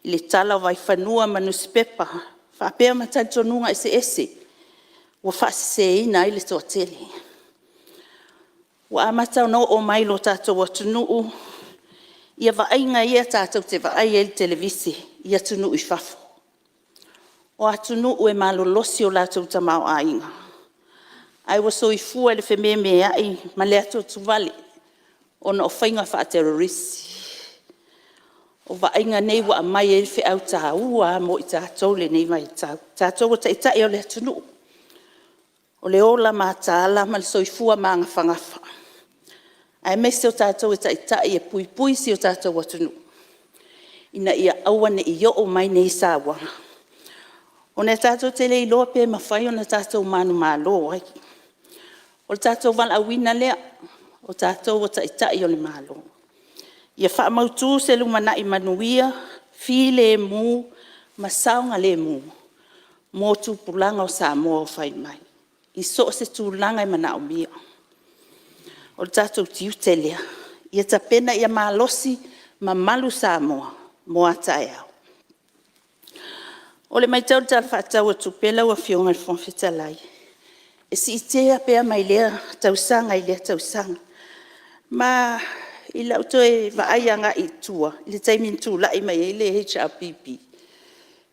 i le tala o vaifanua ma nusipepa faapea ma talitonuga eseese ua faaseseina ai le toatele. Ua amata ona oo mai i lo tatou atunuu vaaiga ia tatou te vaai ai i le televise i atunuu i fafo. O atunuu e malolosi o latou tamaoaiga, ae ua soifua i le fememeai ma le atuatuvale ona o faiga faaterorisi. O vaaiga nei ua aumai ai le feau taua lava mo i tatou i lenei vaitau, o tatou o Taitai o le atunuu. O le ola mataala ma le soifua magafagafa, aemaise o tatou o taitai e puipui si o tatou atunuu ina ia aua ne i oo mai nei sauaga, ona tatou te le iloa pe mafai ona tatou manumalo ai. O le tatou valaauina lea o tatou o Taitai o le Malo, ia faamautu se lumanai manuia, filemu ma saogalemu mo tupulaga o Samoa o fai mai i so o se tulaga e manaomia. O le tatou tiute lea, ia tapena ia malosi ma malu Samoa mo a taeao. O le maitau i le Tala Faatatau o Tupe lau Afioga i le Fofoga Fetalai, e siitia pea mai lea tausaga i lea tausaga. Ma i lau toe vaai agai i tua i le taimi na tulai mai ai le HRPP,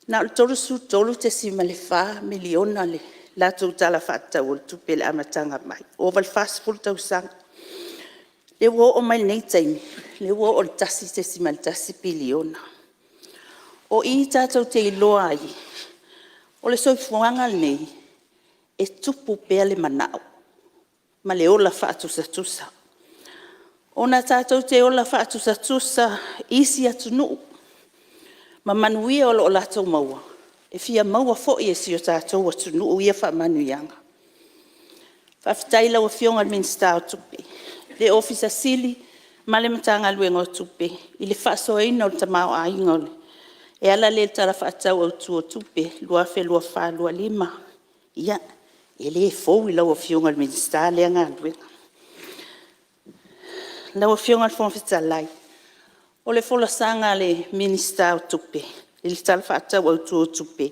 na o le $33.4 miliona le latou Tala Faatatau o le Tupe i le amataga mai, ua ova i le 40 tausaga. O lea ua oo mai lenei taimi, o lea ua oo i le $1.1 piliona. O i tatou te iloa ai, o le soifuaga lenei, e tupu pea le manao ma le ola faatusatusa. Ona tatou te ola faatusatusa i isi atunuu ma manuia o lo o latou maua, e fia maua foi e si o tatou atunuu ia faamanuiaga. Faafetai i lau Afioga i le Minisita o Tupe, le Ofisa Sili ma le Matagaluega o Tupe i le faasoaina o le tamaoaiga e ala lea i le Tala Faatatau Autu o Tupe 2024/2025. Ia, e le fou i lau Afioga i le Minisita lea galuega. Lau Afioga i le Fofoga Fetalai, o le folasaga a le Minisita o Tupe i le Tala Faatatau Autu o Tupe,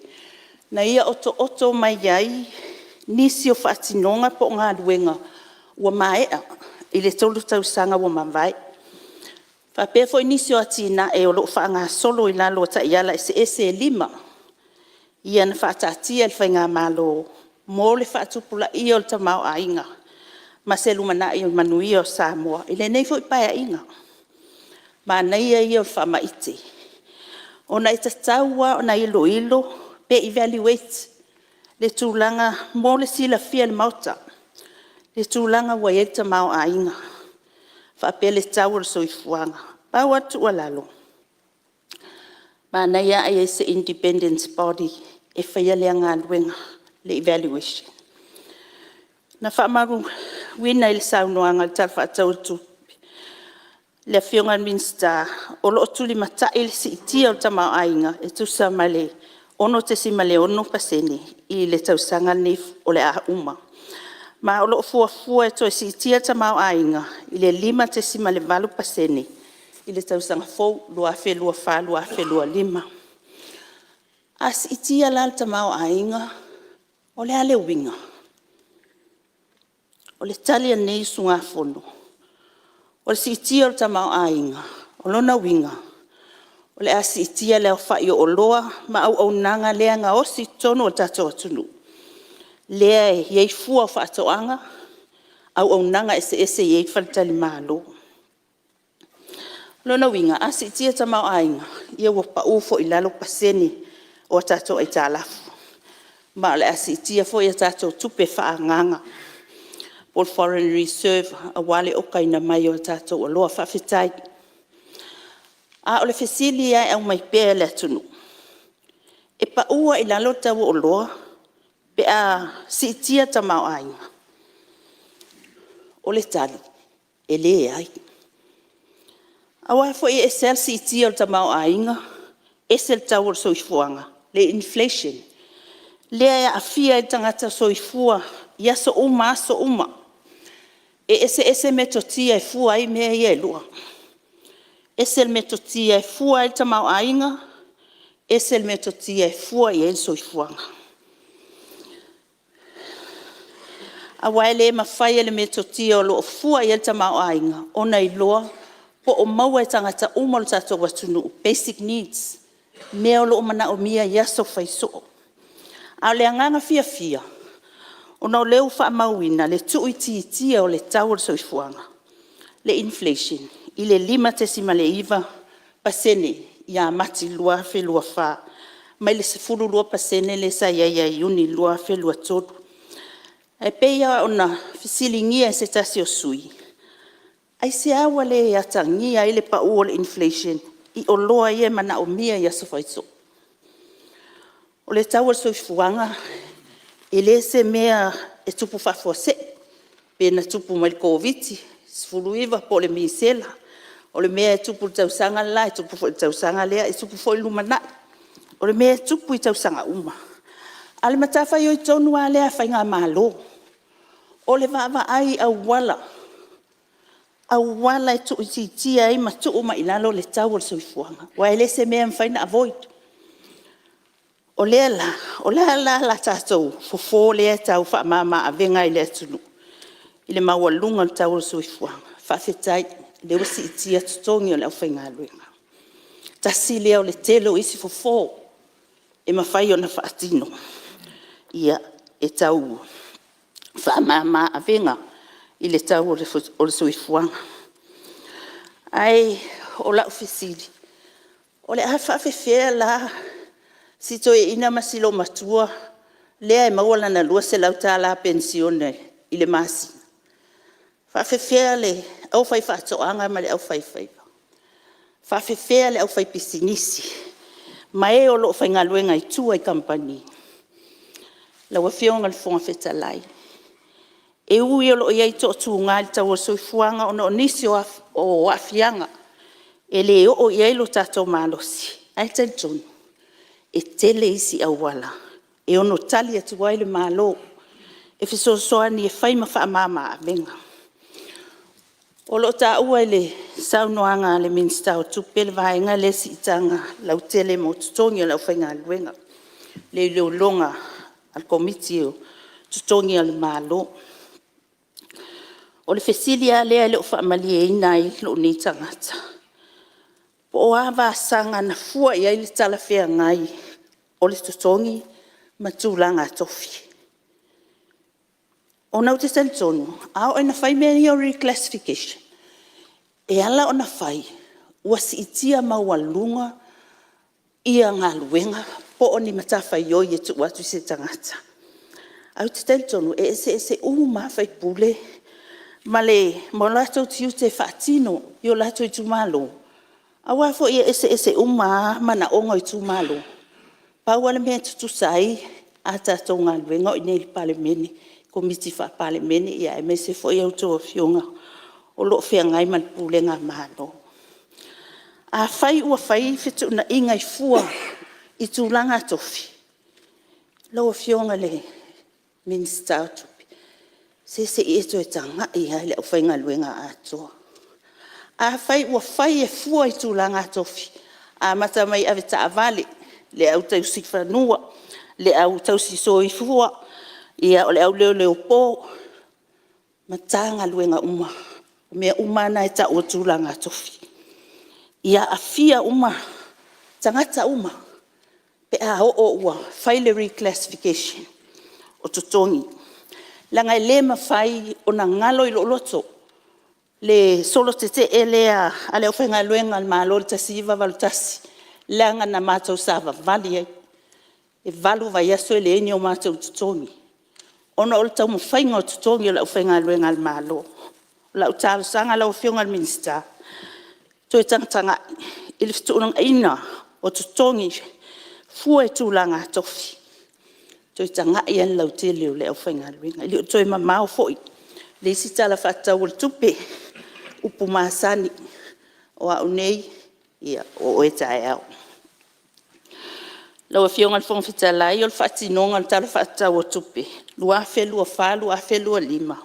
na ia otooto mai ai nisi o faatinoga po o galuega ua maea i le 3 tausaga ua mavae, faapea foi nisi o atinae o lo o faagasolo i lalo o taiala eseese e 5 ia na faataatia e le faigamalo mo le faatupulaia o le tamaoaiga ma se lumanai manuia o Samoa i lenei foi Paeaiga. Manaia ia o le faamaite. Ona e tatau lava ona iloilo pe evaluate le tulaga mo le silafia e le Maota le tulaga ua i ai le tamaoaiga faapea le tau o le soifuaga. Pau lava le tuualalo, manaia ae i ai se independence body e faia lea galuega, le evaluation. Na faamauina i le saunoaga i le Tala Faatatau o le Tupe le Afioga i le Minisita o lo o tulimatai le siitia o le tamaoaiga e tusa ma le 6.6% i le tausaga lenei o le a uma. Ma o lo o fuafua e toe siitia le tamaoaiga i le 5.8% i le tausaga fou 2024/2025. A siitia la le tamaoaiga, o le a le uiga? O le tali a lenei usugafono, o le siitia o le tamaoaiga, o lona uiga o le a siitia le aofai o oloa ma auaunaga lea e gaosi i totonu o le tatou atunuu, lea e i ai fua o faatoaga, auaunaga eseese e i ai faletalimalo. O lona uiga a siitia le tamaoaiga, ia ua pau foi i lalo pasene o a tatou aitalafu, ma o le a siitia foi a tatou tupe faaagaaga po o le foreign reserve aua le okaina mai o tatou oloa. Faafetai. A o le fesili lava e aumai pea e le atunuu, e pau lava i lalo le tau o oloa pe a siitia le tamaoaiga? O le tali, e leai. Aua foi e ese lava le siitia o le tamaoaiga ese le tau o le soifuaga, le inflation lea e aafia ai le tagata soifua i aso uma aso uma. E eseese metotia e fua ai mea ia e lua. E ese le metotia e fua ai le tamaoaiga, ese le metotia e fua i ai le soifuaga. Aua e le mafai e le metotia o lo o fua i ai le tamaoaiga ona iloa po o maua e tagata uma o le tatou atunuu basic needs, mea o lo o manaomia i aso faisoo. A o le agaga fiafia ona o lea ua faamauina le tuuitiitia o le tau o le soifuaga, le inflation i le 5.9% ia Mati 2024 mai le 12% lea sa i ai ia Iuni 2023. Ae pei lava ona fesiligia e se tasi o sui usufono, aisea ua le atagia ai le pau o le inflation i oloa ia e manaomia i aso faisoo? O le tau o le soifuaga e le o se mea e tupu faafuasei pe na tupu mai le Koviti-19 po o le misela. O le mea e tupu i le tausaga le la e tupu foi i le tausaga lea, e tupu foi i le lumanai. O le mea e tupu i tausaga uma. A o le matafaioi tonu lava lea a Faigamalo, o le vaavaai i auala, auala e tuuitiitia ai ma tuu mai i lalo le tau o le soifuaga, aua e le o se mea e mafai ona avoid. O lea la, o le a la le tatou fofo lea e tau faamama avega ai i le atunuu i le maualuga o le tau o le soifuaga? Faafetai o lea ua siitia totogi o le aufaigaluega. Tasi lea o le tele o isi fofo e mafai ona faatino e tau faamama-avega i le tau o le soifuaga. Ae o lau fesili; o le a faapefea la si toeaina ma si olomatua lea e maua lana $200 penisione i le masina? E faapefea le aufaifaatoaga ma le aufaifaiva? E faapefea le aufaipisinisi ma e o lo o faigaluega i tua i kamupani? Lau Afioga i le Fofoga Fetalai, e ui o lo o i ai toatuga i le tau o le soifuaga ona o nisi o aafiaga e le oo i ai lo tatou malosi, ae talitonu e tele isi auala e ono tali atu ai le Malo e fesoasoani e fai ma faamama-avega. O lo o taua i le saunoaga a le Minisita o Tupe le vaega lea i le siitaga lautele mo totogi o le aufaigaluega, le iloiloga a le Komiti o Totogi a le Malo. O le fesili lava lea e le o faamalieina ai lou nei tagata, po o a vasaga na fua i ai le talafeagai o le totogi ma tulaga tofi? Ona ou te talitonu a oo ina fai mea ia o reclassification, e ala ona fai ua siitia maualuga galuega po o ni matafaioi e tuu atu i se tagata. Ae ou te talitonu e eseese uma lava sui usufono ma o latou tiute e faatino i o latou itumalo, aua foi e eseese uma lava manaoga o itumalo. Pau lava le mea e tutusa ai a tatou galuega o i inei i le Palemene, Komiti Faa-Palemene, aemaise foi a outou Afioga o lo o feagai ma le pulega a Malo. Afai ua fai fetuunaiga e fua i tulaga tofi, lau Afioga i le Minisita o Tupe, se se i e toe tagai lava i le aufaigaluega atoa. Afai ua fai e fua i tulaga tofi, amata mai i avetaavale, le au tausifanua, le au tausisoifua, o le au leoleo po, Matagaluega uma, o mea uma lava na e tau o tulaga tofi, ia aafia uma tagata uma pe a oo ua fai le reclassification o totogi, leaga e le mafai ona galo i lou loto le solo tetee lea a le aufaigaluega a le Malo i le 1981, leaga na matou savavali ai. E 8 vaiaso e leai ni o matou totogi ona o le taumafaiga o totogi o le aufaigaluega a le Malo. O lau talosaga lau Afioga i le Minisita, toe tagatagai i le fetuunaiga o totogi fua i tulaga tofi, toe tagai lava i le lautele o le aufaigaluega. E le o toe mamao foi le isi Tala Faatatau o le Tupe, upu masani, o au nei, o oe taeao. Lau Afioga i le Fofoga Fetalai o le faatinoga o le Tala Faatatau o Tupe 2024/2025,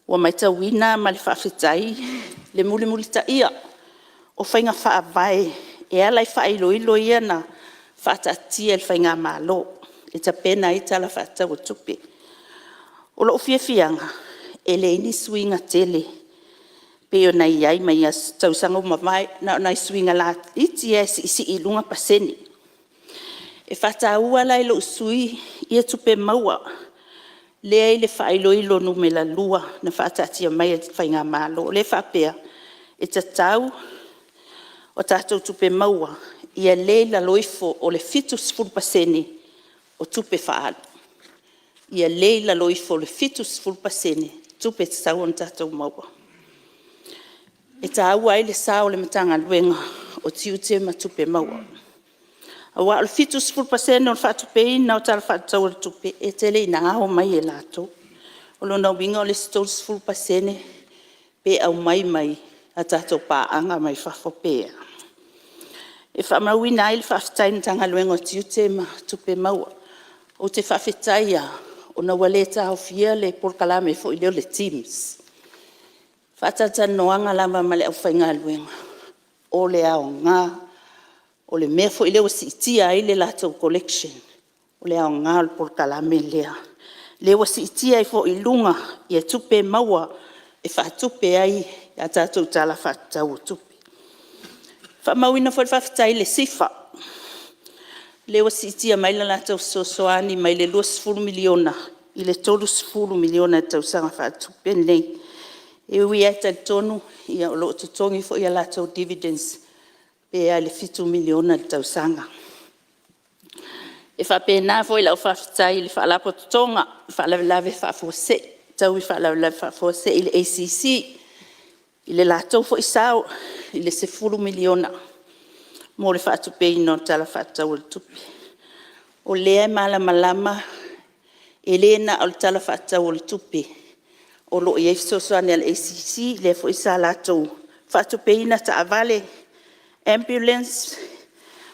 ua matauina ma le faafetai le mulimulitaia o faiga faavae e ala i faailoilo ia na faataatia e le faigamalo e tapena ai Tala Faatatau o Tupe. O lou fiafiaga e leai ni suiga tele pei ona i ai mai tausaga ua mavae, na o nai suiga laiti lava e siisii i luga pasene. E faataua la e lou sui usufono tupe maua lea e i le faailoilo numera 2 na faataatia mai e le faigamalo. O lea e faapea, e tatau a tatou tupe maua ia le i lalo ifo o le 70% o tupe faaalu. Ia le i lalo ifo o le 70% tupe e tatau ona tatou maua. E taua ai le sao o le Matagaluega o Tiute ma Tupe Maua, aua o le 70% o le faatupeina o le Tala Faatatau o le Tupe, e tele ina ao mai e latou. O lona uiga o le isi 30% pe aumai mai a tatou paaga mai fafo pe a. E faamauina ai le faafetai i le Matagaluega o Tiute ma Tupe Maua. Ou te faafetai lava ona ua le taofia le polokalame foi lea o le TIMS. O faatalatalanoaga lava ma le aufaigaluega, o le aoga o le mea foi lea ua siitia ai le latou collection, o le aoga o le polokalame lea. Lea ua siitia ai foi i luga tupe maua e faatupe ai a tatou Tala Faatatau o Tupe. E faamauina foi le faafetai i le SIFA, lea ua siitia mai le latou fesoasoani mai le $20 miliona i le $30 miliona i le tausaga faaletupe lenei. E ui lava e talitonu o lo o totogi foi a latou dividends pe i le $7 miliona i le tausaga. E faapena foi lau faafetai i le Faalapotopotoga o Faalavelave Tau i Faalavelave Faafuasei le ACC i le latou foi sao i le $10 miliona mo le faatupeina o le Tala Faatatau o le Tupe. O lea e malamalama e le na o le Tala Faatatau o le Tupe o lo o i ai fesoasoani a le ACC, lea foi sa latou faatupeina taavale, ambulance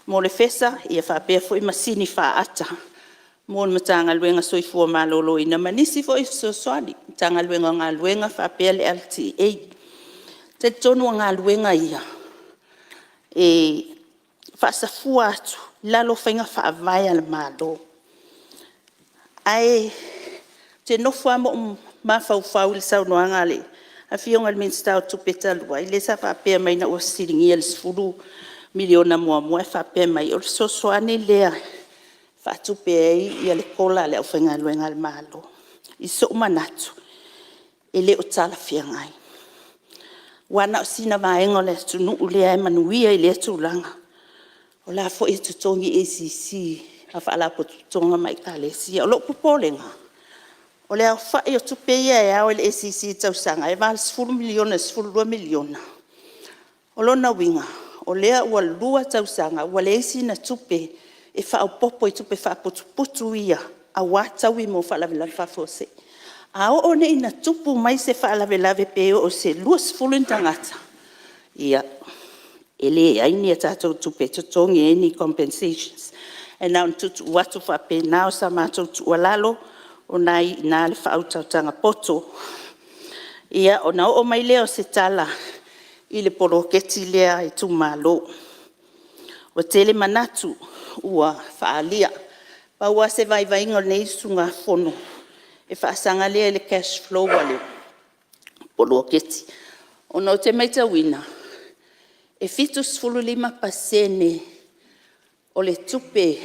mo le FESA faapea foi masini faata mo le Matagaluega o le Soifua Maloloina ma nisi foi fesoasoani, Matagaluega o Galuega faapea le LTA. E talitonu o galuega ia e faasafua atu i lalo o faiga faavae a le Malo. Ae ou te nofo lava ma ou mafaufau i le saunoaga a le Afioga i le Minisita o Tupe talu ai, lea sa faapea mai ina ua fesiligia i le $10 miliona muamua ae faapea mai, o le fesoasoani lea e faatupe ai le COLA a le aufaigaluega a le Malo. I sou manatu, e le o talafeagai, aua na o sina vaega o le atunuu lea e manuia i lea tulaga. O la foi e totogi ACC a Faalapotopotoga ma Ekalesia. O lou popolega, o le aofai o tupe ia e ao i le ACC i le tausaga, e $80 miliona i le $12 miliona. O lona uiga, o lea ua 2 tausaga ua leai sina tupe e faaopoopo i tupe faaputuputu ia aua taui mo faalavelave faafuasei. A oo nei ina tupu mai se faalavelave pe oo i se 20 ni tagata, ia, e leai ni a tatou tupe e totogi ai ni compensations. Ae na ona tuutuu atu faapena, o sa matou tuualalo, o lena e i ina le faautautaga poto. Ia, ona oo mai lea o se tala i le poloketi lea a itumalo. Ua tele manatu ua faaalia. Pau lava se vaivaiga o lenei usugafono, e faasaga lea i le cash flow a le poloketi. Ona ou te maitauina e 75% o le tupe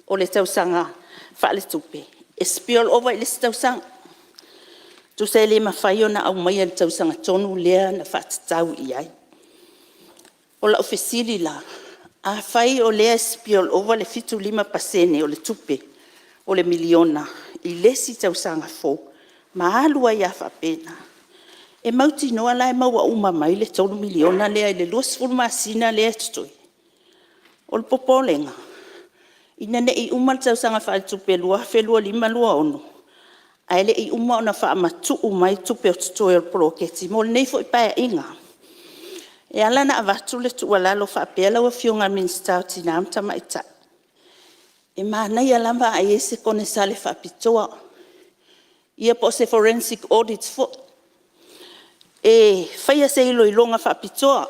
o le tausaga faaletupe e spill over i le isi tausaga. Tusa e le mafai ona aumaia i le tausaga tonu lea na faatatau i ai. O lau fesili la; afai o lea e spill over le 75% o le tupe o le miliona i le isi tausaga fou ma alu ai lava faapena, e mautinoa la e maua uma mai le $3 miliona lea i le 20 masina lea e totoe? O le popolega, ina ne i uma le tausaga faaletupe 2025/2026 ae le i uma ona faamatuu mai tupe o totoe o le poloketi mo lenei foi Paeaiga. E ala ona avatu le tuualalo faapea lau Afioga i le Minisita o Tina ma Tamaitai, e manaia lava ae i ai se konesale faapitoa, ia po o se forensic audit foi e faia se iloiloga faapitoa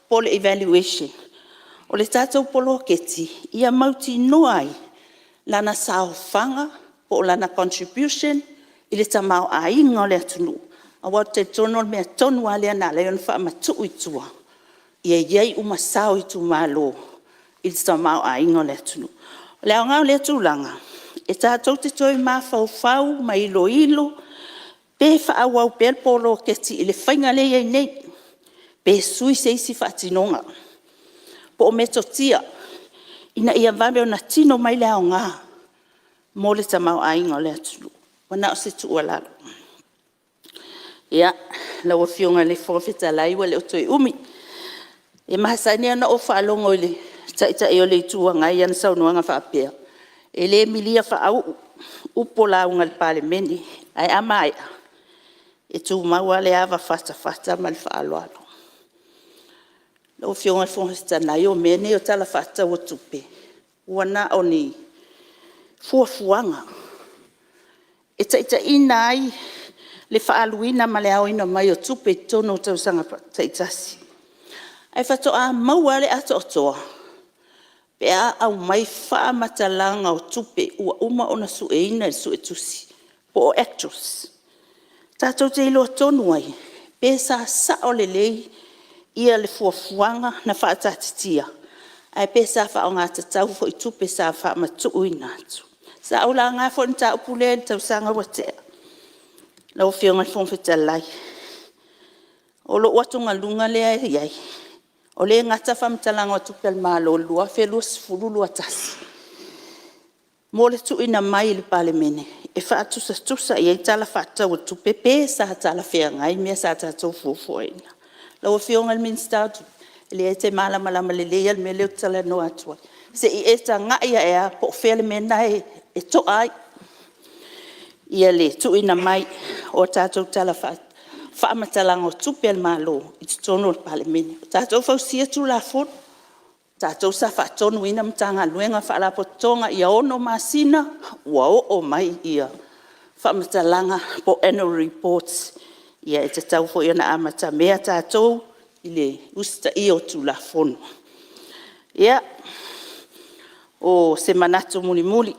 po o le evaluation o le tatou poloketi, ia mautinoa ai lana saofaga po o lana contribution i le tamaoaiga o le atunuu. Aua ou te talitonu o le mea tonu lava lea na ala ai ona faamatuu i tua ia i ai uma sao o itumalo i le tamaoaiga o le atunuu. O le aoga o lea tulaga, e tatou te toe mafaufau ma iloilo pe faaauau pea le poloketi i le faiga lea e i ai nei, pe sui se isi faatinoga po o metotia ina ia vave ona tino mai le aoga mo le tamaoaiga o le atunuu. Ua na o se tuualalo. Ia, lau Afioga i le Fofoga Fetalai ua le o toe umi. E masani lava ona ou faalogo i le Taitai o le Itu Agai i ana saunoaga faapea, e le milia faauu upu o lauga a le Palemene, ae a maea, e tumau lava le ava fatafata ma le faaaloalo. Lau Afioga i le Fofoga Fetalai, o mea nei o Tala Faatatau o Tupe, ua na o ni fuafuaga e taitaiina ai le faaaluina ma le aoina mai o tupe i totonu o tausaga taitasi, ae faatoa maua lava le atoatoa pe a aumai faamatalaga o tupe ua uma ona sueina e le Suetusi po o actuals. Tatou te iloa tonu ai pe sa sao lelei le fuafuaga na faataatitia ae pe sa faaaogatatau foi tupe sa faamatuuina atu. Sa ou laga foi le mataupu lea i le tausaga ua tea lau Afioga i le Fofoga Fetalai. O lou atugaluga lea e i ai, o lea e gata faamatalaga o Tupe a le Malo i le 2020/2021 mo le tuuina mai i le Palemene e faatusatusa i ai Tala Faatatau o Tupe pe sa talafeagai mea sa tatou fuafuaina. Lau Afioga i le Minisita o Tupe, o lea e te malamalama lelei lava i le mea lea ou te talanoa atu ai, se i e tagai ane lava po o fea le mea lena e to'a ai le tuuina mai o tatou faamatalaga o tupe a le Malo i totonu o le Palemene. Ua tatou fausia Tulafono, o tatou sa faatonuina Matagaluega ma Faalapotopotoga ia 6 masina ua oo mai faamatalaga po o annual reports. Ia e tatau foi ona amatamea tatou i le usitaia o Tulafono. Ia, o se manatu mulimuli,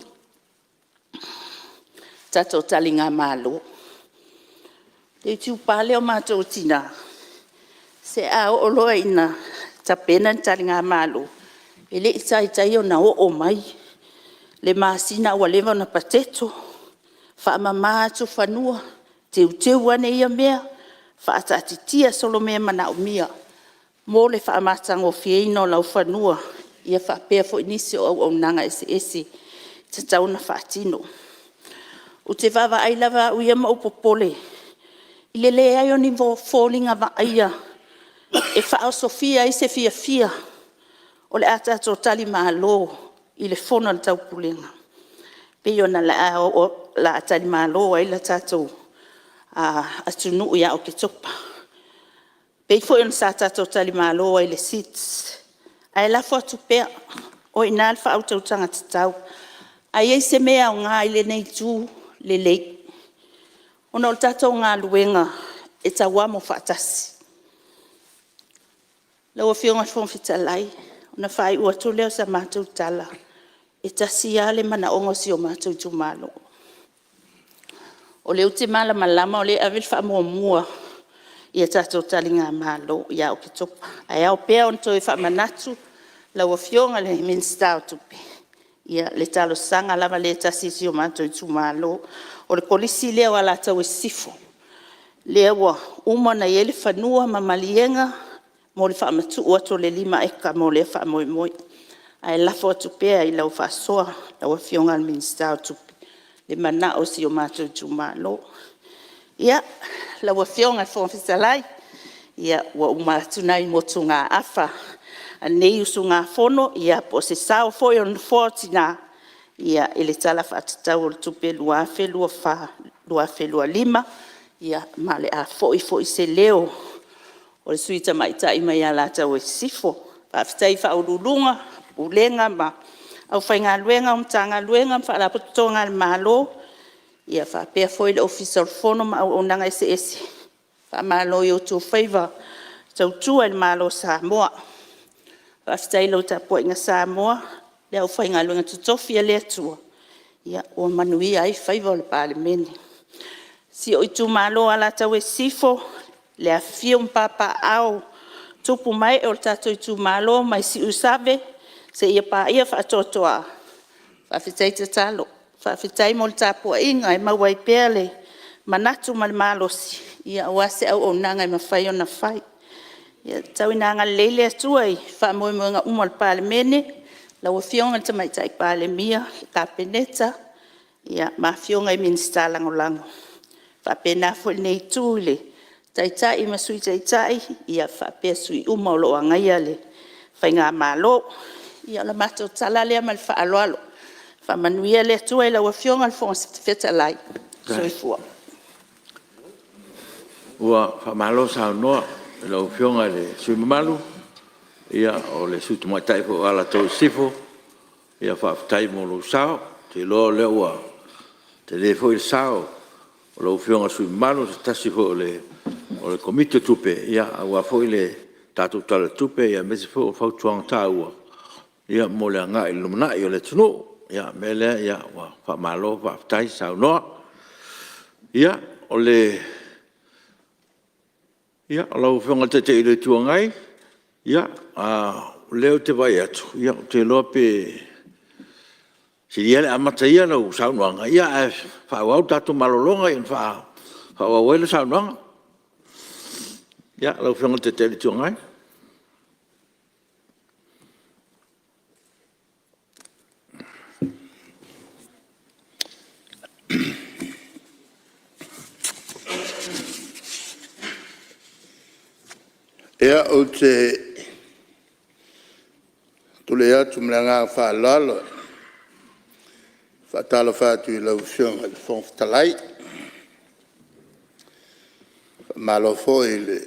tatou taligamalo. O le itupa lea o matou o tina, se a oo loa ina tapena le taligamalo, e le i taitai ona oo mai le masina a ua leva ona pateto, faamama atufanua, teuteu ane ia mea, faataatitia solo mea manaomia mo le faamatagofieina o laufanua. faapea foi nisi o auaunaga eseese e tatau ona faatino. Ou te vaavaai lava au ia ma ou popole i le leai o ni foliga vaaia e faaosofia ai se fiafia o le a tatou talimalo i le Fono a le Taupulega pei ona o le a talimalo ai le tatou atunuu ia Oketopa. E pei foi ona sa tatou talimalo ai i le SIDs. Ae lafo atu pea, o i ina le faautautaga tatau. A i ai se mea e aoga i lenei itu, lelei, ona o le tatou galuega e tauamo faatasi. Lau Afioga i le Fofoga Fetalai, ona faaiu atu lea o sa matou tala, e tasi lava le manaoga o si o matou itumalo. O lea ou te malamalama o lea e ave le faamuamua i a tatou taligamalo ia Oketopa. Ae ao pea ona toe faamanatu lau Afioga i le Minisita o Tupe, ia le talosaga lava lea e tasi a si o matou itumalo. O le Kolisi lea o Alataua Sisifo, lea ua uma ona i ai le fanua ma maliega mo le faamatuu atu o le 5 eka mo lea faamoemoe. Ae lafo atu pea i lau faasoa lau Afioga i le Minisita o Tupe le manao o si o matou itumalo. Ia, lau Afioga i le Fofoga Fetalai, ua uma atu nai motugaafa a lenei usugafono po o se sao foi o le Nofoa o Tina i le Tala Faatatau o le Tupe 2024/2025, ma o le a foi foi se leo o le sui usufono tamaitai mai Alataua Sisifo. Faafetai i Ofisa Sili o Pulega, Pulega ma aufaigaluega o Matagaluega ma Faalapotopotoga a le Malo, faapea foi le Ofisa o le Fono ma auaunaga eseese. Faamalo i o outou faiva tautua i le Malo o Samoa. Faafetai i lau tapuaiga Samoa, le aufaigaluega totofi a le Atua ua manuia ai faiva o le Palemene. Si ou itumalo o Alataua Sisifo, le afifio ma papaaao o tupu ma ee o le tatou itumalo mai Siusave seia paia Faatoatoa, faafetai tatalo, faafetai mo le tapuaiga e maua ai pea le manatu ma le malosi aua se auaunaga e mafai ona fai. Ia tau ina agalelei le Atua i faamoemoega uma o le Palemene, lau Afioga i le Tamaitai Palemia, le Kapeneta ma Afioga i Minisita Lagolago. E faapena foi lenei Itu i le Taitai ma le Sui Taitai faapea sui usufono uma o lo o agaia le faigamalo. Ia o le matou tala lea ma le faaaloalo. Faamanuia le Atua i lau Afioga i le Fofoga Fetalai. Soifua. Ua faamalo saunoa i lau Afioga i le sui usufono mamalu o le sui usufono tamaitai foi o Alataua Sisifo. Faafetai mo lou sao. Ou te iloa o lea ua tele foi le sao o lau Afioga i le sui usufono mamalu o se tasi foi o le Komiti o Tupe aua foi le tatou Tala o le Tupe, aemaise foi o fautuaga taua mo le agai i le lumanai o le atunuu. O le mea lea ua faamalo faafetai saunoa. Ia, o lau Afioga i le Taitai o le Itu Agai, o lea ou te vaai atu, ou te iloa pe sili ia le amata ia lau saunoaga ae faaauau le tatou malologa ona faaauau ai lea o lau saunoaga. Lau Afioga i le Taitai o le Itu Agai. Ia, ou te tulai atu ma le agaga faaaloalo e faatalofa atu i lau Afioga i le Fofoga Fetalai. Faamalo foi i le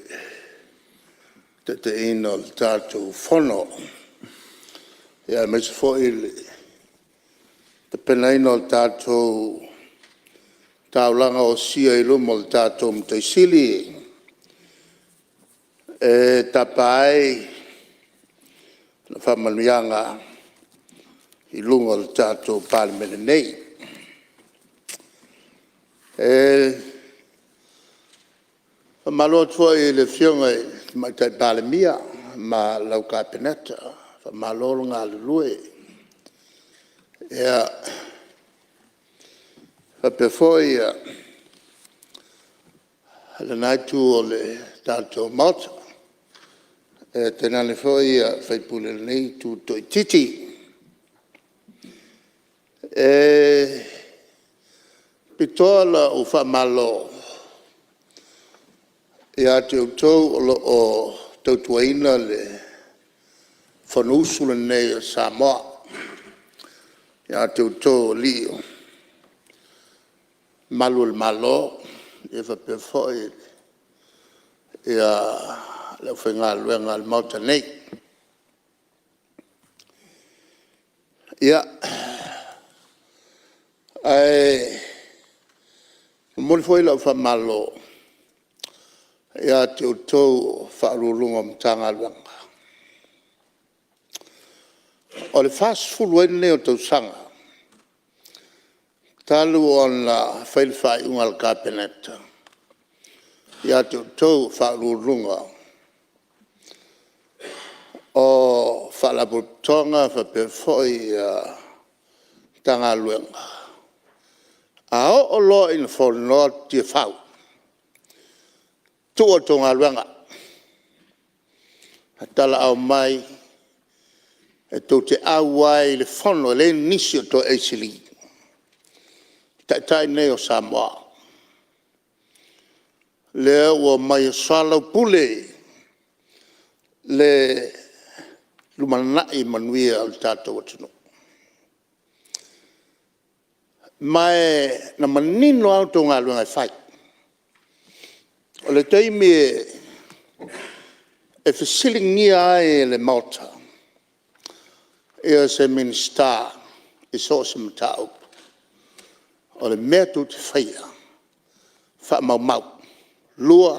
taitaiina o le tatou Fono, aemaise foi le tapenaina o le tatou taulaga osia i luma o le tatou Matai Sili e tapa ai le faamanuiaga i luga o le tatou Palemene nei. E faamalo atu foi i le Afioga i le Tamaitai Palemia ma lau Kapeneta, faamalo le galulue. E faapea foi lena Itu o le tatou Maota. Tainane foi sui usufono o lenei itu toaitiiti. E faapitoa lau faamalo ia te outou o lo o tautuaina le Fonousu lenei a Samoa, ia te outou o alii ma mamalu o le Malo faapea foi le aufaigaluega a le Maota nei. Ia, ae momoli foi lau faamalo ia te outou o Ofisa Sili o Pulega o Matagaluega. O le 40 ai lenei o tausaga talu ona fai le faaiuga a le Kapeneta ia te outou o Ofisa Sili o Pulega o Faalapotopotoga faapea foi Matagaluega, a oo loa ina fonoa Tiafau, tuu a outou galuega, ae talaaao mai e tou te auai i le fono e leai nisi o toe aisili, o Taitai nei o Samoa, lea ua omai e soalaupule le lumanai manuia o le tatou atunuu. Ma na manino lava a outou galuega e fai. O le taimi e fesiligia ai e le Maota se Minisita i so o se mataupu, o le mea tou te faia, faamaumau. Lua,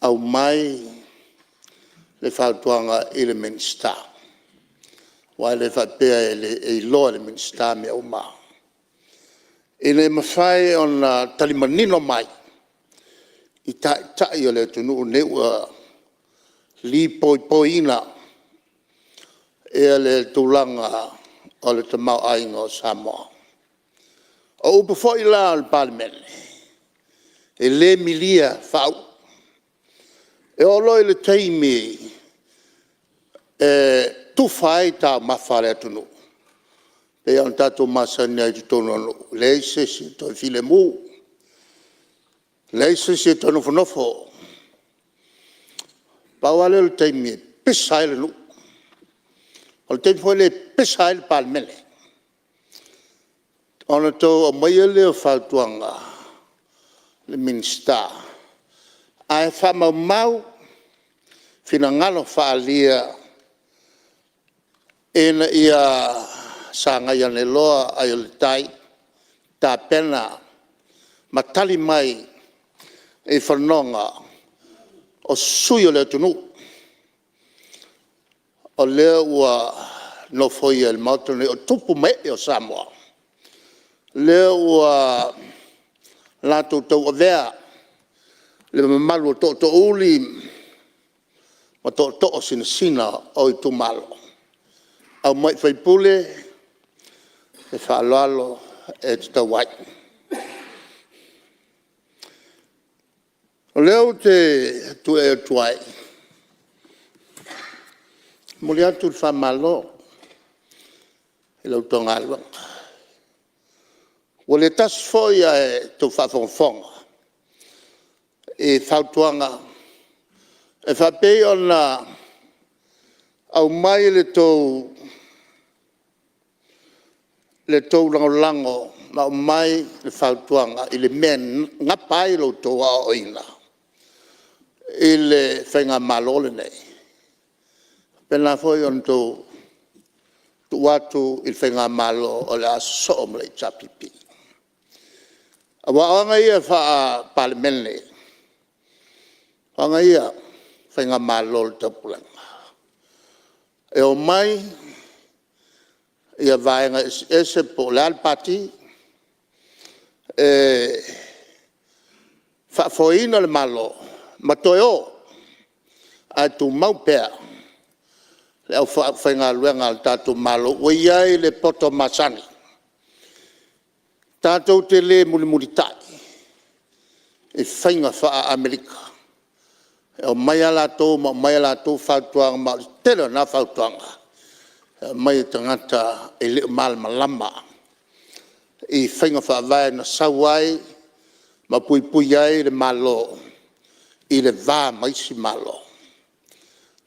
aumai le fautuaga i le Minisita, aua e le faapea e iloa e le Minisita mea uma. Ina ia mafai ona tali manino mai i Taitai o le atunuu lenei ua lipoipoiina le tulaga o le tamaoaiga o Samoa. O upu foi la a le Palemene, e le milia faauu. E oo loa i le taimi e tufa ai taumafa a le atunuu, e pei lava ona tatou masani ai i totonu o nuu, e leai se isi e toe filemu, leai se isi e toe nofonofo. Pau lava lea o le taimi e pisa ai le nuu, o le taimi foi lea e pisa ai le Palemene, ona outou aumaia lea o fautuaga i le Minisita ae faamaumau finagalo faaalia ina ia sagai ane loa ai o le tai, tapena ma tali mai i fanoga o sui usufono o le atunuu o lea ua nofoia e le Maota lenei, o tupu ma ee o Samoa lea ua latou tauavea le mamalu o tootoouli ma tootoo sinasina o itumalo, aumai i faipule le faaaloalo e tatau ai. O lea ou te tulai atu ai e momoli atu le faamalo i la outou galuega. Ua le tasi foi ae tou faafogafoga i fautuaga e faapei ona aumai le tou lagolago ma aumai le fautuaga i le mea e gapa ai la outou aoaoina i le Faigamalo lenei, e faapena foi ona outou tuu atu i le Faigamalo o le a sosoo ma le HRPP. Aua o aga ia faa-Palemene, o aga ia o Faigamalo o le Taupulega, e omai vaega eseese po o le a le Pati e faafoeina le Malo ma toe o ae tumau pea le aufaigaluega a le tatou Malo ua i ai le poto masani. Tatou te le mulimulitai i faiga faa-Amerika. E omai lava latou ma aumai a latou fautuaga, ma o le tele o na fautuaga e aumai e tagata e le o malamalama i faiga faavae na sau ai ma puipui ai le Malo i le va ma isi Malo. O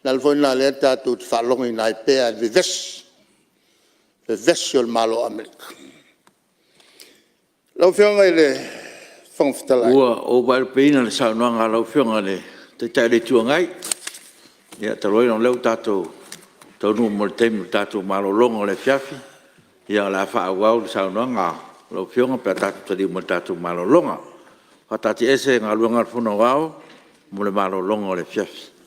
le ala foi lena o lea tatou te faalogoina ai pea le vevesi, vevesi o le Malo o Amerika. Lau Afioga i le Fofoga Fetalai… Ua ou vaelupeina le saunoaga a lau Afioga i le Taitai o le Itu Agai. Ia talu ai ona o lea ua tatou taunuu mai i le taimi o le tatou malologa o le afiafi, ia o le a faaauau le saunoaga a lau Afioga pe a tatou taliu mai i le tatou malologa. E faataatiaese Galuega a le Fono Aoao mo le malologa o le afiafi.